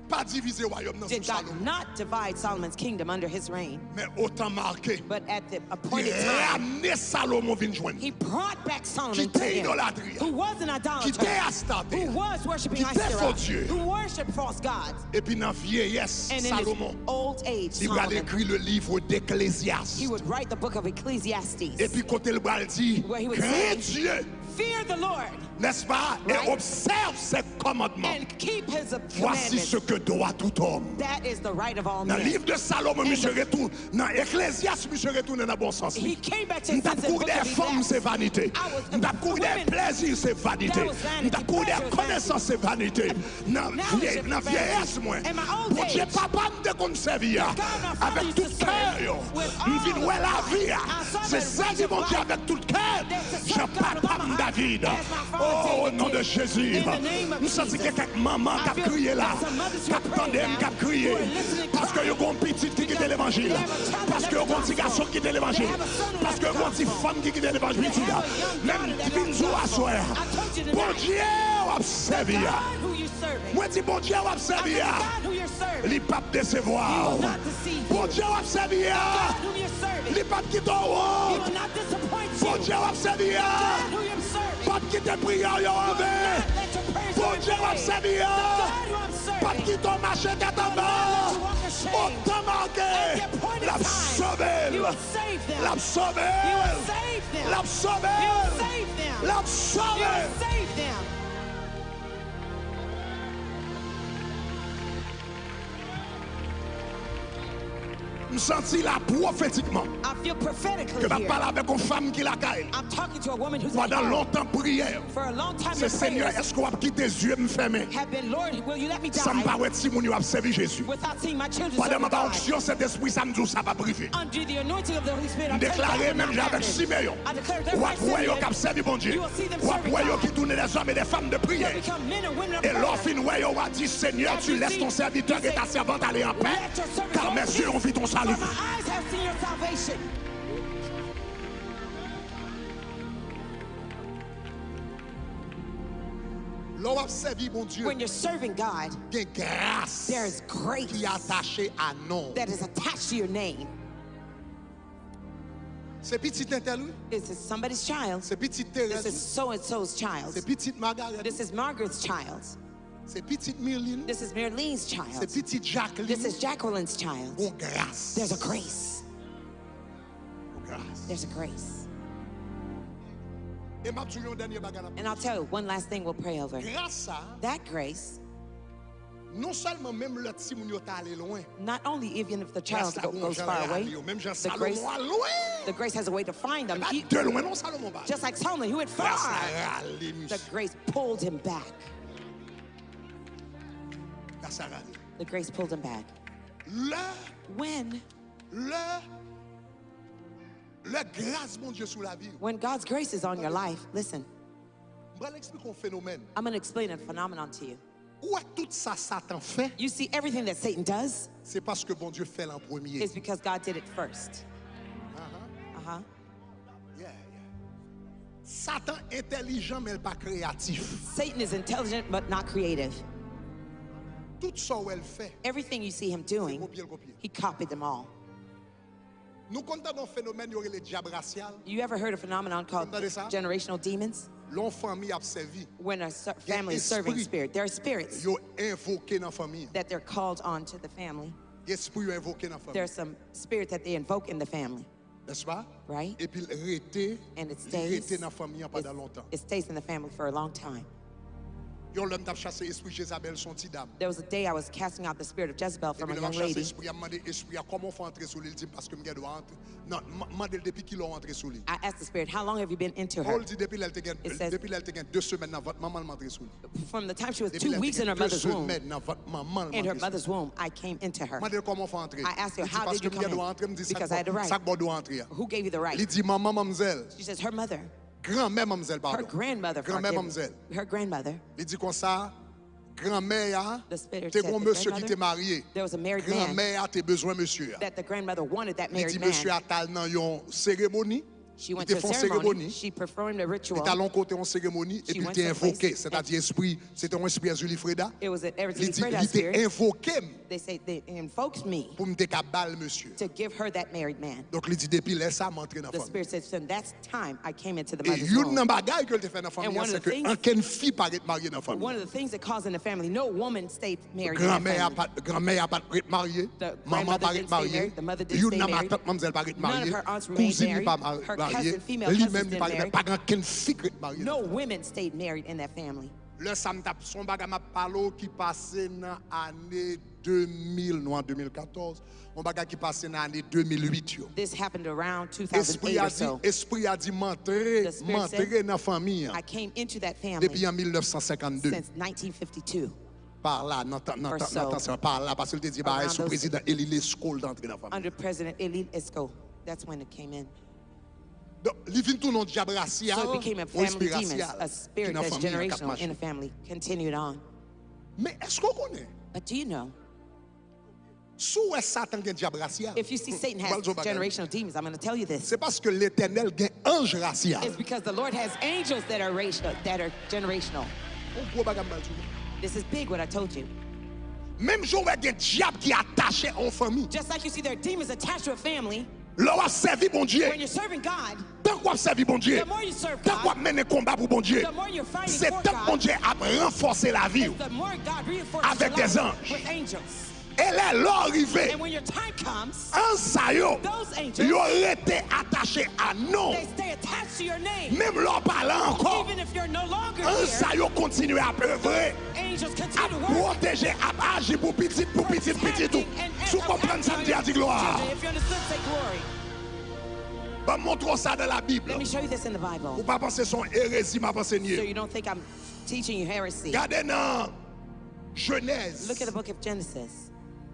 pa divize wayòm nan sou did God Salomon, not divide Solomon's kingdom under his reign, men otan make, but at the li appointed time, ramne Salomon vin jwenn he li. Brought back Solomon Kite to him, idolatri a. Who was an Kite idolater, Astarte who a. Was worshiping Kite fo Asherah, dye. Who worshipped false gods. Epi nan vyeyès And in Salomon, his old age, li pral Solomon, ekri le livre d'Ecclésiaste. He would write the book of Ecclesiastes, Epi kote l pral di, where he would "Kren say, Dye, Fear the Lord, n'est-ce pas, et Right. Observe ses commandements. And keep his Voici commandments. Ce que doit tout homme." That is the right of all Nan men. Liv de Salomon, And misye the- retoun, nan Eklezyas, misye retounen nan bon sans li. He came back to M t ap senses kouri dèyè fanm, se vanite. M t ap kouri dèyè plezi, se vanite. M t ap kouri dèyè konesans, se vanite. Nan vyey, nan vyeyès mwen, Bondye papa m te konn sèvi a, avèk tout kè yo, m vin wè lavi a. Se sèvi Bondye avèk tout kè, jan papa m David. Oh, au nom de Jésus. M santi gen kèk manman k ap kriye la, k ap tande m, k ap kriye. Paske yo gon pitit ki kite levanjil. Paske yo gon ti gason ki kite levanjil. Paske yo gon ti fanm ki kite levanjil. Pitit la. Men m vin di w aswè a, Bondye w ap sèvi a. Mwen di, Bondye w ap sèvi a, li p ap desevwa w. Bondye w ap sèvi a, li p ap kite w wont. Bondye w ap sèvi a, p ap kite priyè w yo anven. Bondye w ap sèvi a, p ap kite w mache tèt anba. Otan make, l ap sove l. L ap sove l. L ap sove l. L ap sove l. M santi la pwofetikman I feel prophetically ke m ap here. Pale avèk yon fanm ki lakay li. I'm talking to a woman who's at Pandan home. Lontan, priyè For a long time, se, your "Senyè, prayers èske w ap kite zye m fèmen have been, "Lord, will you let me san m pa die?" Wè timoun yo ap sèvi Jezi?" Without seeing my children Pandan m serving anba God. Onksyon Sentespri, sa m di w, sa p ap rive. Under the anointing of the Holy Spirit, M I tell you, that deklare, will menm not jan avèk happen. Simeyon, I declare w ap wè yo k ap sèvi Bondye. W ap wè yo ki tounen dèzòm e dè fanm de priyè. E lè w fin wè yo, w a di, "Senyè, tu laisses ton serviteur et ta servante aller en paix, car mes yeux ont vu ton salut." Lè w ap sèvi Bondye, When you're serving God, gen gras there is grace ki atache a non w. That is attached to your name. Se pitit entèl, wi. This is somebody's child. Se pitit This Terèz, is wi. So and so's child. Se pitit Magarèt. This is Margaret's child. Se pitit Mirline. This is Mirline's Se child. Pitit Jacqueline. This is Jacqueline's child. Gon gras. There's a grace. Gon gras. There's a grace. E m ap di w yon dènye bagay n ap And I'll tell you one last thing we'll pray over. Gras sa, That grace, non sèlman menm lè timoun yo ta ale lwen, not only even if the gras child la go- gon goes jan far l away, rale yo. Menm jan the Salomon grace, al lwen. the grace has a way to find them. Pa E- de lwen non Salomon pa. Just like Solomon, he went Gras la far. Rale The misye. Grace pulled him back. Gras la rale. The grace pulled him back. Lè, When, lè, lè gras Bondye sou lavi w. When God's grace is on your life, listen, M pral eksplike yon fenomèn. I'm going to explain a phenomenon to you. Ou wè tout sa Satan fè, You see, everything that Satan does se paske Bondye fè l an premye. is because God did it first. Uh huh. Yeah, yeah. Satan entèlijan, men l pa kreyatif. Satan is intelligent but not creative. Tout sa w wè l fè, Everything you see him se doing, kopye l kopye. He copied them all. Nou konn tande yon fenomèn yo rele dyab rasyal. You ever heard a phenomenon called Konn tande sa? Generational demons? Lè yon fanmi ap sèvi, When a ser- family is serving esprit. Spirit, there are spirits Yo envoke nan fanmi an. That they're called on to the family. Gen espri yo envoke nan fanmi. There's some spirit that they invoke in the family, N'est-ce pas? Right? Epi l rete, And it li stays, rete nan fanmi an pandan lontan. It stays in the family for a long time. Yon lè m t ap chase espri Jezabèl sou yon ti dam. There was a day I was casting out the spirit of Jezebel from Epi a lè m young ap chase lady. Espri a, m mande espri a kòman w fè antre sou li, li di m paske m gen dwa antre. Non, m- mande l depi kilè w antre sou li. I asked the spirit, "How long have you been into Oh, her?" Li di depi lè l te gen It says- depi lè l te gen de semèn nan vant manman l m antre sou li. From the time she was Depi two lè l weeks te in her gen de mother's womb, semèn nan vant manman l m in her antre sou li. Mother's womb, I came into her. Mande l kòman w fè antre. I asked her, Li di "How did paske you m come gen dwa in?" antre, m di sa Because I had the right. Sa k ba w dwa antre a. Who gave you the right? Li di manman manmzèl. She says her mother, Granmè manmzèl, her padon. Grandmother, Granmè forgive me, manmzèl. Her grandmother. Li di konsa, granmè a, The spirit te said gon the mesye ki te grandmother, marye. There was a married man Granmè a te bezwen mesye a. That the grandmother wanted that Li married di mesye man. A t al nan yon seremoni. She went Li to te a fè yon ceremony. Seremoni. She performed a Li ritual. t al yon kote yon seremoni. She Epi l went te to a place envoke. Sètadi espri, se te yon espri Ezili Freda. It was an Ezili Li di, Freda li te spirit. Envoke m They say they invoked me pou m te ka ba l mesye. To give her that married man. Donk li di depi lè sa m antre nan The fanmi. Spirit said, "From that time I came into the E mother's youn womb." Nan bagay ke l te fè nan fanmi an, se ke ankenn fi pa ret marye nan fanmi. One of the things that caused in the family, no woman stayed married in that Granmè a family. Pa, granmè a pa ret marye. The Manman pa grandmother ret didn't stay marye. married. The mother didn't Youn stay nan married. Matant manmzèl pa ret marye. None of her aunts remained Kouzin li married. Pa Her marye. cousin female Li cousins menm li didn't pa ret marye. marry. Pa gen ankenn fi k ret marye. No women stayed married in that family. Lè sa m t ap, se yon bagay m ap pale w ki pase nan ane de mil, nou an de mil katòz, yon bagay ki pase nan ane de mil uit yo. This happened around Espri two thousand eight a or di, so. Espri a di m antre, The m Spirit said, antre nan fanmi an "I came into that family depi an mil nèf san senkann de. Since nineteen fifty-two." Par la, nan tan, nan Or tan, nan so. Tan sa, par la, paske l te di bagay Around sou those prezidan Elie Lescot l t antre nan fanmi. Under President Elie Esco, that's when it came in. Donk, li vin tounen yon dyab rasyal, So it became a yon espri family demon, rasyal a ki spirit nan that's fanmi an k ap generational in a mache. Family, continued on. Men èske w konnen, But do you know, si w wè Satan gen dyab rasyal, if you see Satan m pral has di w yon bagay. Generational demons, I'm going to tell you this. Se paske Letènèl gen anj rasyal. It's because the Lord has angels that are racial, that are generational. Yon gwo bagay m pral di w. This is big, what I told you. Menm jan w wè gen dyab ki atache a yon fanmi. Just like you see there are demons attached to a family, Lè w ap sèvi Bondye, when you're serving God, tank w ap sèvi Bondye, the more you serve tank w ap God, mennen konba pou Bondye, the more you're fighting se for tank God, Bondye ap ranfòse lavi w the more God reinforces Avèk your des life anges. With angels. E lè lè w rive, And when your time comes, anj sa yo, those angels, yo rete atache a non. They stay attached to your name. Menm lè w pa la ankò, Even if you're no longer anj here, sa yo kontinye ap evre angels ap continue to work. Pwoteje, ap aji pou pitit, pou pitit, pitit ou. Protecting and, and Si w konprann sa m di a, di glwa. If you understood, say glory. Ban m montre w sa nan Labib. Let me show you this in the Ou Bible. Pa panse se yon erezi m ap So ansenye. You don't think I'm teaching you heresy. Gade nan Jenèz. Look at the book of Genesis.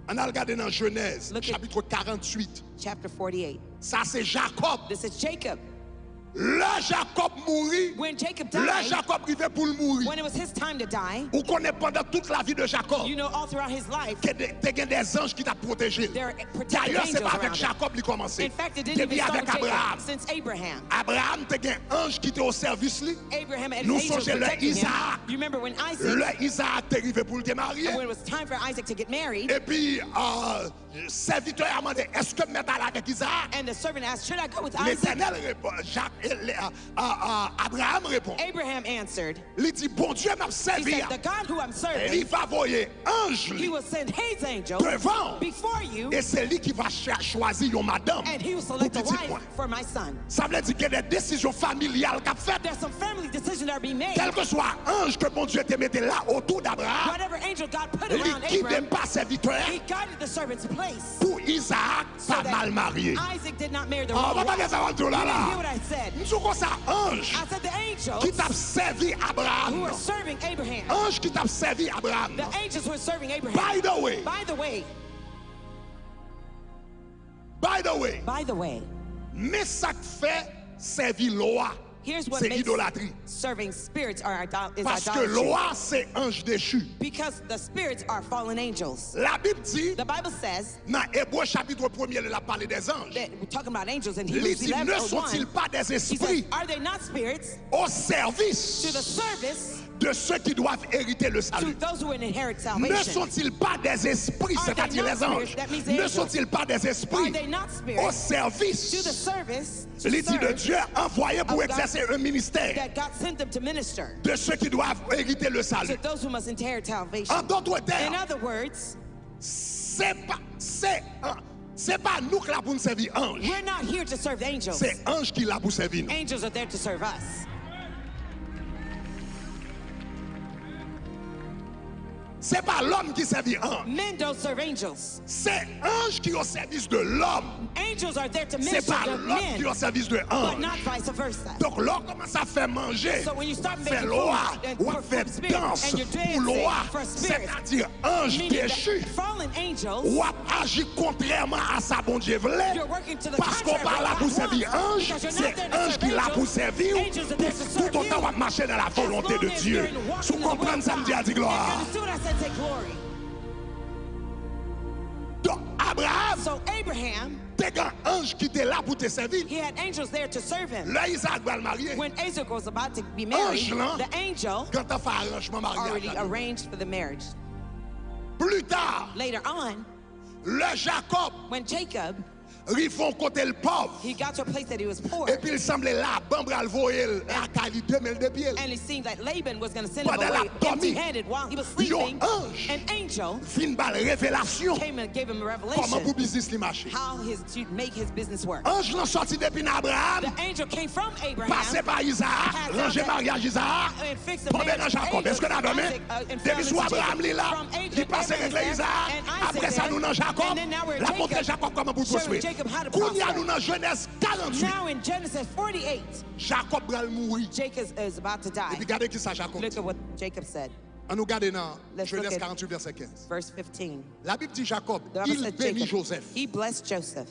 Ann al gade nan Jenèz, Look at- chapit karanntuit. Chapter forty-eight. Sa se Jakòb. This is Jacob. Lè Jakòb mouri, When Jacob lè died, Jakòb rive pou l mouri, when it was his time to die, ou konnen pandan tout lavi de Jakòb, you know, all throughout his life, ke de- te gen de zanj ki t ap pwoteje l. there are protective Dayè, se angels pa avèk around him. Jakòb li kòmanse. In fact, it didn't Depi even start avèk with Jacob. Abraram. Since Abraham, Abraram te gen anj ki te o sèvis li. Abraham had Nou angels sonje lè protecting him. Izaak, You remember when Isaac, lè Izaak te rive pou l te marye. And when it was time for Isaac to get married, Epi, euh, sèvitè a mande, èske m mèt ale avèk Izaak? And the servant asked, "Should I go with Isaac?" Letènèl reponn, Jak- E le- a- a- a- Abraram reponn. Abraham answered, Li di, Bondye m ap He sèvi said, a, The God who I'm li serving, va voye anj he li will send his angel devan w. Before you, E se li ki va cha- chwazi yon madanm and he will pou select a pitit mwen. Wife for my son. Sa vle di gen de desizyon familyal k ap fèt. There's some family decisions that are being made. Kèlkeswa anj ke Bondye te mete la otou d'Abraham, Whatever angel God put li around kite Abraham, pa sèvitè a he guided the servant's place pou Izaak so pa mal that marye. Isaac did not marry the Ah, wrong w pa tande wife. sa w ap di w la You didn't hear la. What I said. M di w konsa, anj I said the angels ki t ap sèvi Abraham who were nan. Serving Abraham, Anj ki t ap sèvi Abraham the nan. Angels who were serving By Abraham. The way, By the way, by the way, by the way, men sa k fè sèvi lwa here's what se makes idolatri. Serving spirits are idol- is Paske idolatry. Lwa se anj dechu. Because the spirits are fallen angels. Labib di The Bible says nan Ebre chapit premye, lè l ap pale dè zanj, that we're talking about angels in li Hebrews di, ne eleven oh sont-ils one. Pas des He says, esprits Are they not spirits au to the service service de ceux qui doivent hériter le to salut? Those who inherit Ne salvation? Sont-ils pas des esprits, Are they c'est-à-dire not les anges? Spirits? That means the Ne angels. Sont-ils pas des Are esprits they not au Spirits service, to the service li di, de Dieu envoyés pour of God exercer un ministère That God sent them to minister de ceux qui doivent hériter le salut? To those who must inherit salvation? En d'autres In termes, other words, se pa, se, an- se pa nou k la pou n sèvi anj. We're not here to serve the angels. Se anj ki la pou sèvi nou. Angels are there to serve us. Se pa lòm ki sèvi anj. Men don't serve angels. Se anj ki o sèvis de lòm. Angels are there to Se minister pa to lòm men, ki o sèvis de but anj. Not vice versa. Donk, lè w kòmanse ap fè manje, So when you start fè making lwa, food and w ap for fè food spirit, dans and you're pou dancing lwa, for spirit, sètadi anj meaning dechu, that fallen angels, w ap aji kontrèman a sa Bondye vle, you're working to the paske w contrary pa of la what pou God sèvi wants, anj, because you're se not there to anj serve ki la pou angels. Sèvi w Angels are there to serve toutotan w ap mache nan la As volonte long de as Dye. you're in walking Si w in the will konprann of sa m di a, God. Di glwa. And you see what I said, say glory. Donk, Abraham So Abraham, te gen anj ki te la pou te sèvi l. He had angels there to serve him. Lè Izaak pral marye, When Isaac was about to be married, anj lan The angel gentan fè aranjman maryaj already la. Arranged for the marriage. Pli ta, Later on, lè Jakòb When Jacob, rive yon kote l pòv, he got to a place that he was poor. Epi l sanble Laban pral voye l lakay li de men l de pye l. And it seemed that Laban was going to send him Pandan l away ap dòmi, empty-handed while he was yon sleeping. Anj An angel vin ba l revelasyon came and gave him a kòman revelation pou biznis li mache. How his to make his business work. Anj lan sòti depi nan Abraham, The angel came from Abraham, pase pa Izaak, passed ranje down maryaj Izaak, and fixed the tonbe nan marriage Jakòb. angel Èske n a dòmi? Isaac, uh, and Depi fell sou into Abraham li la, From Abraham, li pase regle Abraham Izaak. And Isaac Apre sa, there. Nou nan Jakòb, And then now we're in l ap montre Jacob, Jakòb kòman pou l showing pwospe. Jacob how to Kounye a, prosper. Nou nan Jenèz karannwit. Now in Genesis forty-eight, Jakòb pral mouri. Jacob is about to die. Epi gade ki sa Jakòb Look di. At what Jacob said. Ann nou gade nan Let's look Jenèz at karannwit, vèsè kenz. Verse fifteen. Labib di Jakòb, The Bible il says bénit Jacob, Joseph. He blessed Joseph.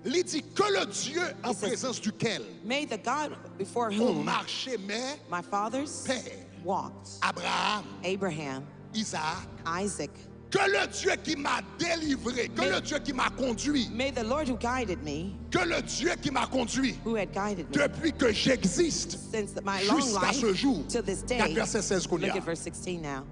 Li di, Que le Dieu en He says, présence duquel May the God before ont whom marché mes my fathers pères, walked, Abraham, Abraham, Isaac, Isaac, Que le Dieu qui m'a délivré, que May- le Dieu qui m'a conduit, May the Lord who guided me, que le Dieu qui m'a conduit who had guided me depuis que j'existe since my long jusqu'à ce life jour. To this day. Gade vèsè sèz kounye Look a. At verse sixteen now.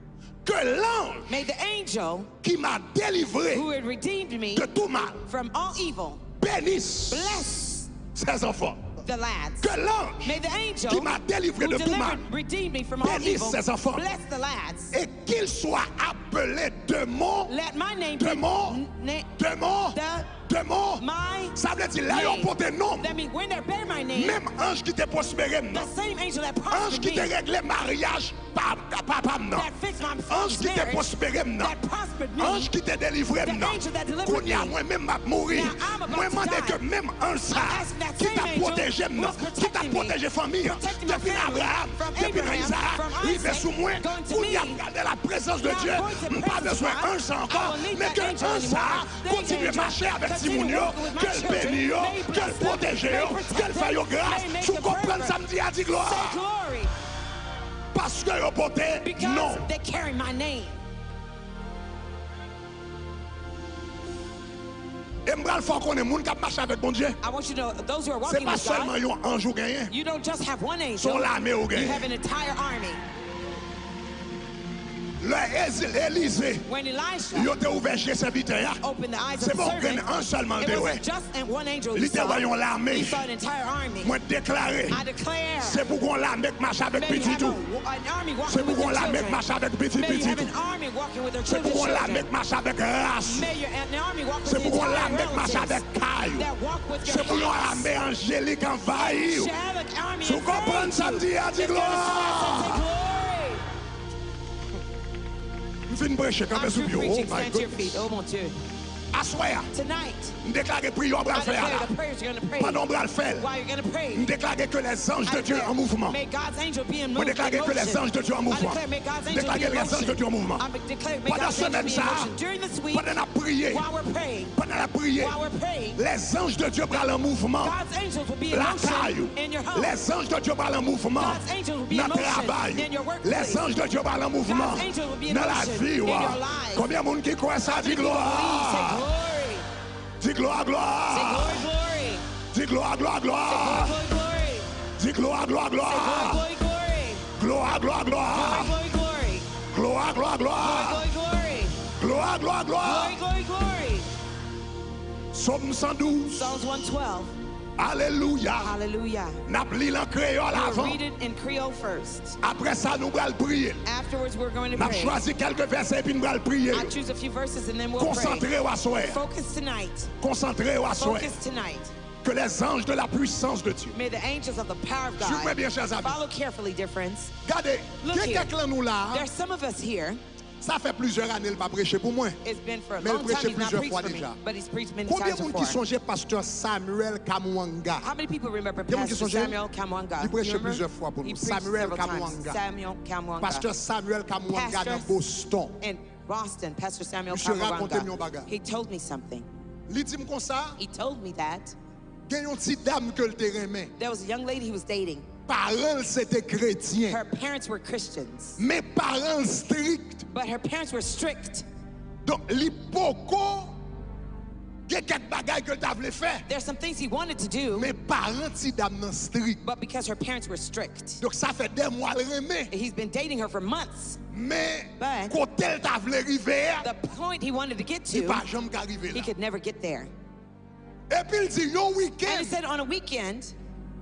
Que l'ange May the angel qui m'a délivré who had redeemed me de tout mal From all evil bénisse bless ses enfants. The lads. Que l'ange May the angel qui m'a délivré who de tout mal delivered, redeemed me from all bénisse evil ses enfants. Bless the lads. Et qu'il soit appelé de mon, Let my name de be mon, n- na- de mon, the- de mon. my Sa vle di, lè yo name. Pote non m, That means when they bear my name, menm anj ki te pwospere m the nan, same angel that anj prospered ki te me, regle maryaj pa- pa- papa m nan, that fixed my anj son's ki te marriage, pwospere m nan, that prospered me, anj ki te delivre the m nan, angel that delivered kounye a me. Mwen menm m ap mouri. Now I'm about Mwen to mande die. Ke menm anj sa I'm asking that ki same t ap angel pwoteje m who nan, was ki t ap protecting me, pwoteje fanmi an, protecting my depi nan family, Abraham, from depi nan Abraham, Izaak, from rive Isaac, sou mwen, going to kounye a me. m gade la prezans de Now Dye, I'm going to m pa presence bezwen of God. Anj sa ankò, I will leave men that ke angel anj sa anymore. That kontinye angel mache avèk continue timoun yo, walking with my ke l children. beni yo, May he ke l bless them. pwoteje yo, May he ke l protect fè them. yo gras. May he make Si w them konprann prosper. Sa m di a, di glwa. Say glory. Paske yo pote non. Because they carry my name. E m pral fè w konnen, moun k ap mache avèk Bondye, I want you to know those who are se walking pa with sèlman God, yon anj ou genyen. You don't just have one Se yon angel. Lame ou You have genyen. An entire army. Lè Ezi- Elize, yo te ouvè je sèvitè a. Se pa yon grenn anj sèlman l te wè. Li te wè yon lame. Mwen deklare, se pou gon lame k mache avèk pitit ou. Se pou gon lame k mache avèk pitit pitit ou. Se pou gon lame k mache avèk ras ou. Se pou gon lame k mache avèk kay ou. Se pou yon lame anjelik anvayi ou. Si w konprann sa m di a, di glwa. M fin preche, kanpe sou pye w. Oh my goodness. Aswè a, m deklare priyè w pral fè a la. Pandan w pral fè l, m deklare ke les anges de Dieu en mouvement. Mwen deklare ke les anges de Dieu en mouvement. M deklare ke les anges de Dieu en mouvement. Pandan semèn sa a, pandan n ap priye, pandan n ap priye, les anges de Dieu pral an mouvman lakay ou. Les anges de Dieu pral an mouvman nan travay ou. Les anges de Dieu pral an mouvman nan lavi ou. Konbyen moun ki kwè sa, di glwa. Di glwa, glwa. Di glwa, glwa, glwa. Di glwa, glwa, glwa. Glwa, glwa, glwa. Glwa, glwa, glwa. Glwa, glwa, glwa. Sòm san douz. Psalms one twelve. Alelouya. Hallelujah. N ap li l an kreyòl avan. We'll read it in Creole first. Apre sa, nou pral priye. Afterwards, we're going to pray. N ap chwazi kèlke vèsè epi n pral priye yo. I'll choose a few verses and then we'll pray. Konsantre w aswè. Focus tonight. Konsantre w aswè. Focus tonight. Que les anges de la puissance de Dieu. May the angels of the power of God. Suiv mwen byen, chè zanmi. Follow carefully, dear friends. Gade, gen kèk lan nou la. Look here. There's some of us here. Sa fè plizyè ane l pa preche pou mwen. It's been for a long time he's not preached for me, but he's preached many times before. Men l preche plizyè fwa deja. Konbyen moun ki sonje pastè Samuel Kamwanga? How many people remember Pastor Samuel Kamwanga? Li preche plizyè fwa pou nou. He preached several times. Samuel Kamwanga. Samuel Kamwanga. Pastè Samuel Kamwanga nan Boston. Pastor in Boston, Pastor Samuel Kamwanga. Misye rakonte m yon bagay. He told me something. Li di m konsa. He told me that. Gen yon ti dam ke l te renmen. There was a young lady he was dating. Paran l se te kretyen. Her parents were Christians. Men paran l strik. But her parents were strict. Donk, li poko gen kèk bagay ke l ta vle fè. There's some things he wanted to do. Men paran ti dam nan strik. But because her parents were strict. Donk, sa fè dè mwa l renmen. He's been dating her for months. Men, but kote l ta vle rive a, the point he wanted to get to, li pa janm ka rive la. He could never get there. Epi l di, yon wikenn, and he said on a weekend,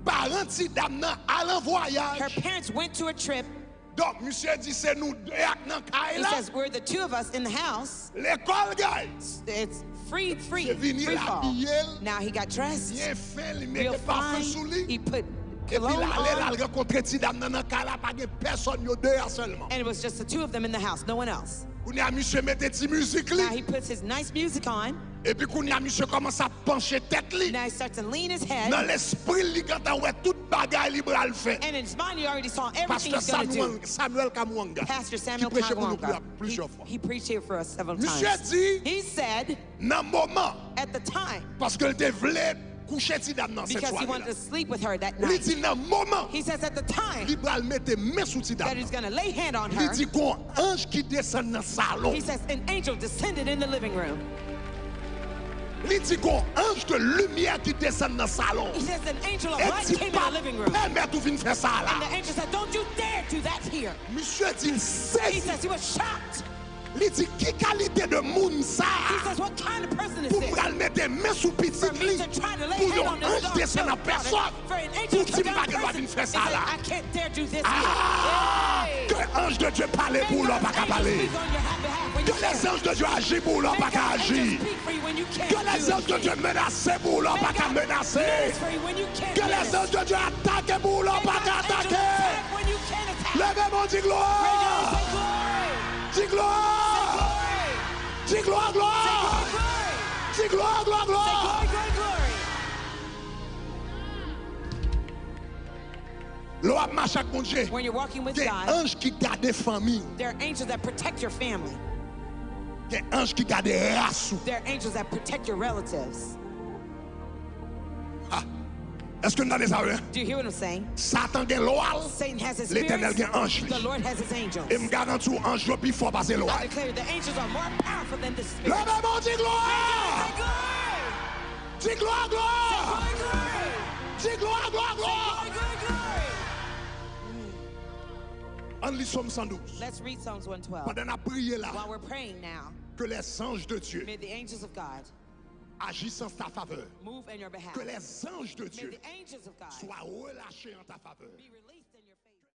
paran ti dam nan al an vwayaj. Her parents went to a trip. Donk, misye di, se nou de ak nan kay la. He says, "We're the two of us in the house." Lekòl, guys. It's free, free, free fall. Misye vini, l abiye l. Now he got dressed, real fine. Byen fen, li mete pafen sou li. He put cologne on. Epi l ale, l al rankontre ti dam nan nan kay la, pa gen pèsòn, yo de a sèlman. And it was just the two of them in the house, no one else. Kounye a, misye mete ti mizik li. Now he puts his nice music on. Epi kounye a, misye kòmanse ap panche tèt li. Now he starts to lean his head. Nan lespri l, li gentan wè tout bagay li pral fè. And in his mind, he already saw everything he's gonna do. Pastè Samuel, Samuel Kamwanga, ki preche pou nou plizyè fwa. Pastor Samuel Kamwanga. He, he preached here for us several times. Misye di, he said, nan moman, at the time, paske l te vle kouche ti dam nan sèt swa la. Because he wanted to sleep with her that night. Li di nan moman, he says at the time, li pral mete men sou ti dam nan, that he's gonna lay hand on her, li di gon anj ki desann nan salon. He says an angel descended in the living room. Li di gon anj de limyè ki desann nan salon. He says an angel of light came in the living room. E di pa pèmèt ou vin fè sa la. And the angel said, "Don't you dare do that here." Misye di l sezi. He says he was shocked. Li di, ki kalite de moun sa a pou m pral mete men sou pitit li, pou yon anj desann an pèsòn, pou di m pa gen dwa vin fè sa la? Ah! Ke anj de Dye pale pou w lè w pa ka pale. Que les anges de Dieu aji pou w lè w pa ka aji. Que les anges de Dieu menase pou w lè w pa ka menase. Que les anges de Dieu atake pou w lè w pa ka atake. Leve men w, di glwa! Di glwa! Di glwa, glwa! Di glwa, glwa, glwa! Lè w ap mache ak Bondye, gen anj ki gade fanmi w. There are angels that protect your family. Gen anj ki gade ras ou. There are angels that protect your relatives. Ah. Èske n tande sa, wi? Do you hear what I'm saying? Satan gen lwa l, Letènèl gen anj li. Satan has his spirits. The Lord has his angels. E m garanti w, anj yo pi fò pase lwa yo. I declare the angels are more powerful than the spirits. Leve men w, di glwa! Raise your hand and say, "Glory!" Di glwa, glwa! Say, "Glory, glory!" Di glwa, glwa, glwa! Say, "Glory, glory, glory!" Ann li Sòm san douz. Let's read Psalms one twelve. Pandan n ap priye la, While we're praying now, que les anges de Dieu may the angels of God agissent en ta faveur. Move in your behalf. Que les anges de May Dieu the angels of God soient relâchés en ta faveur. Be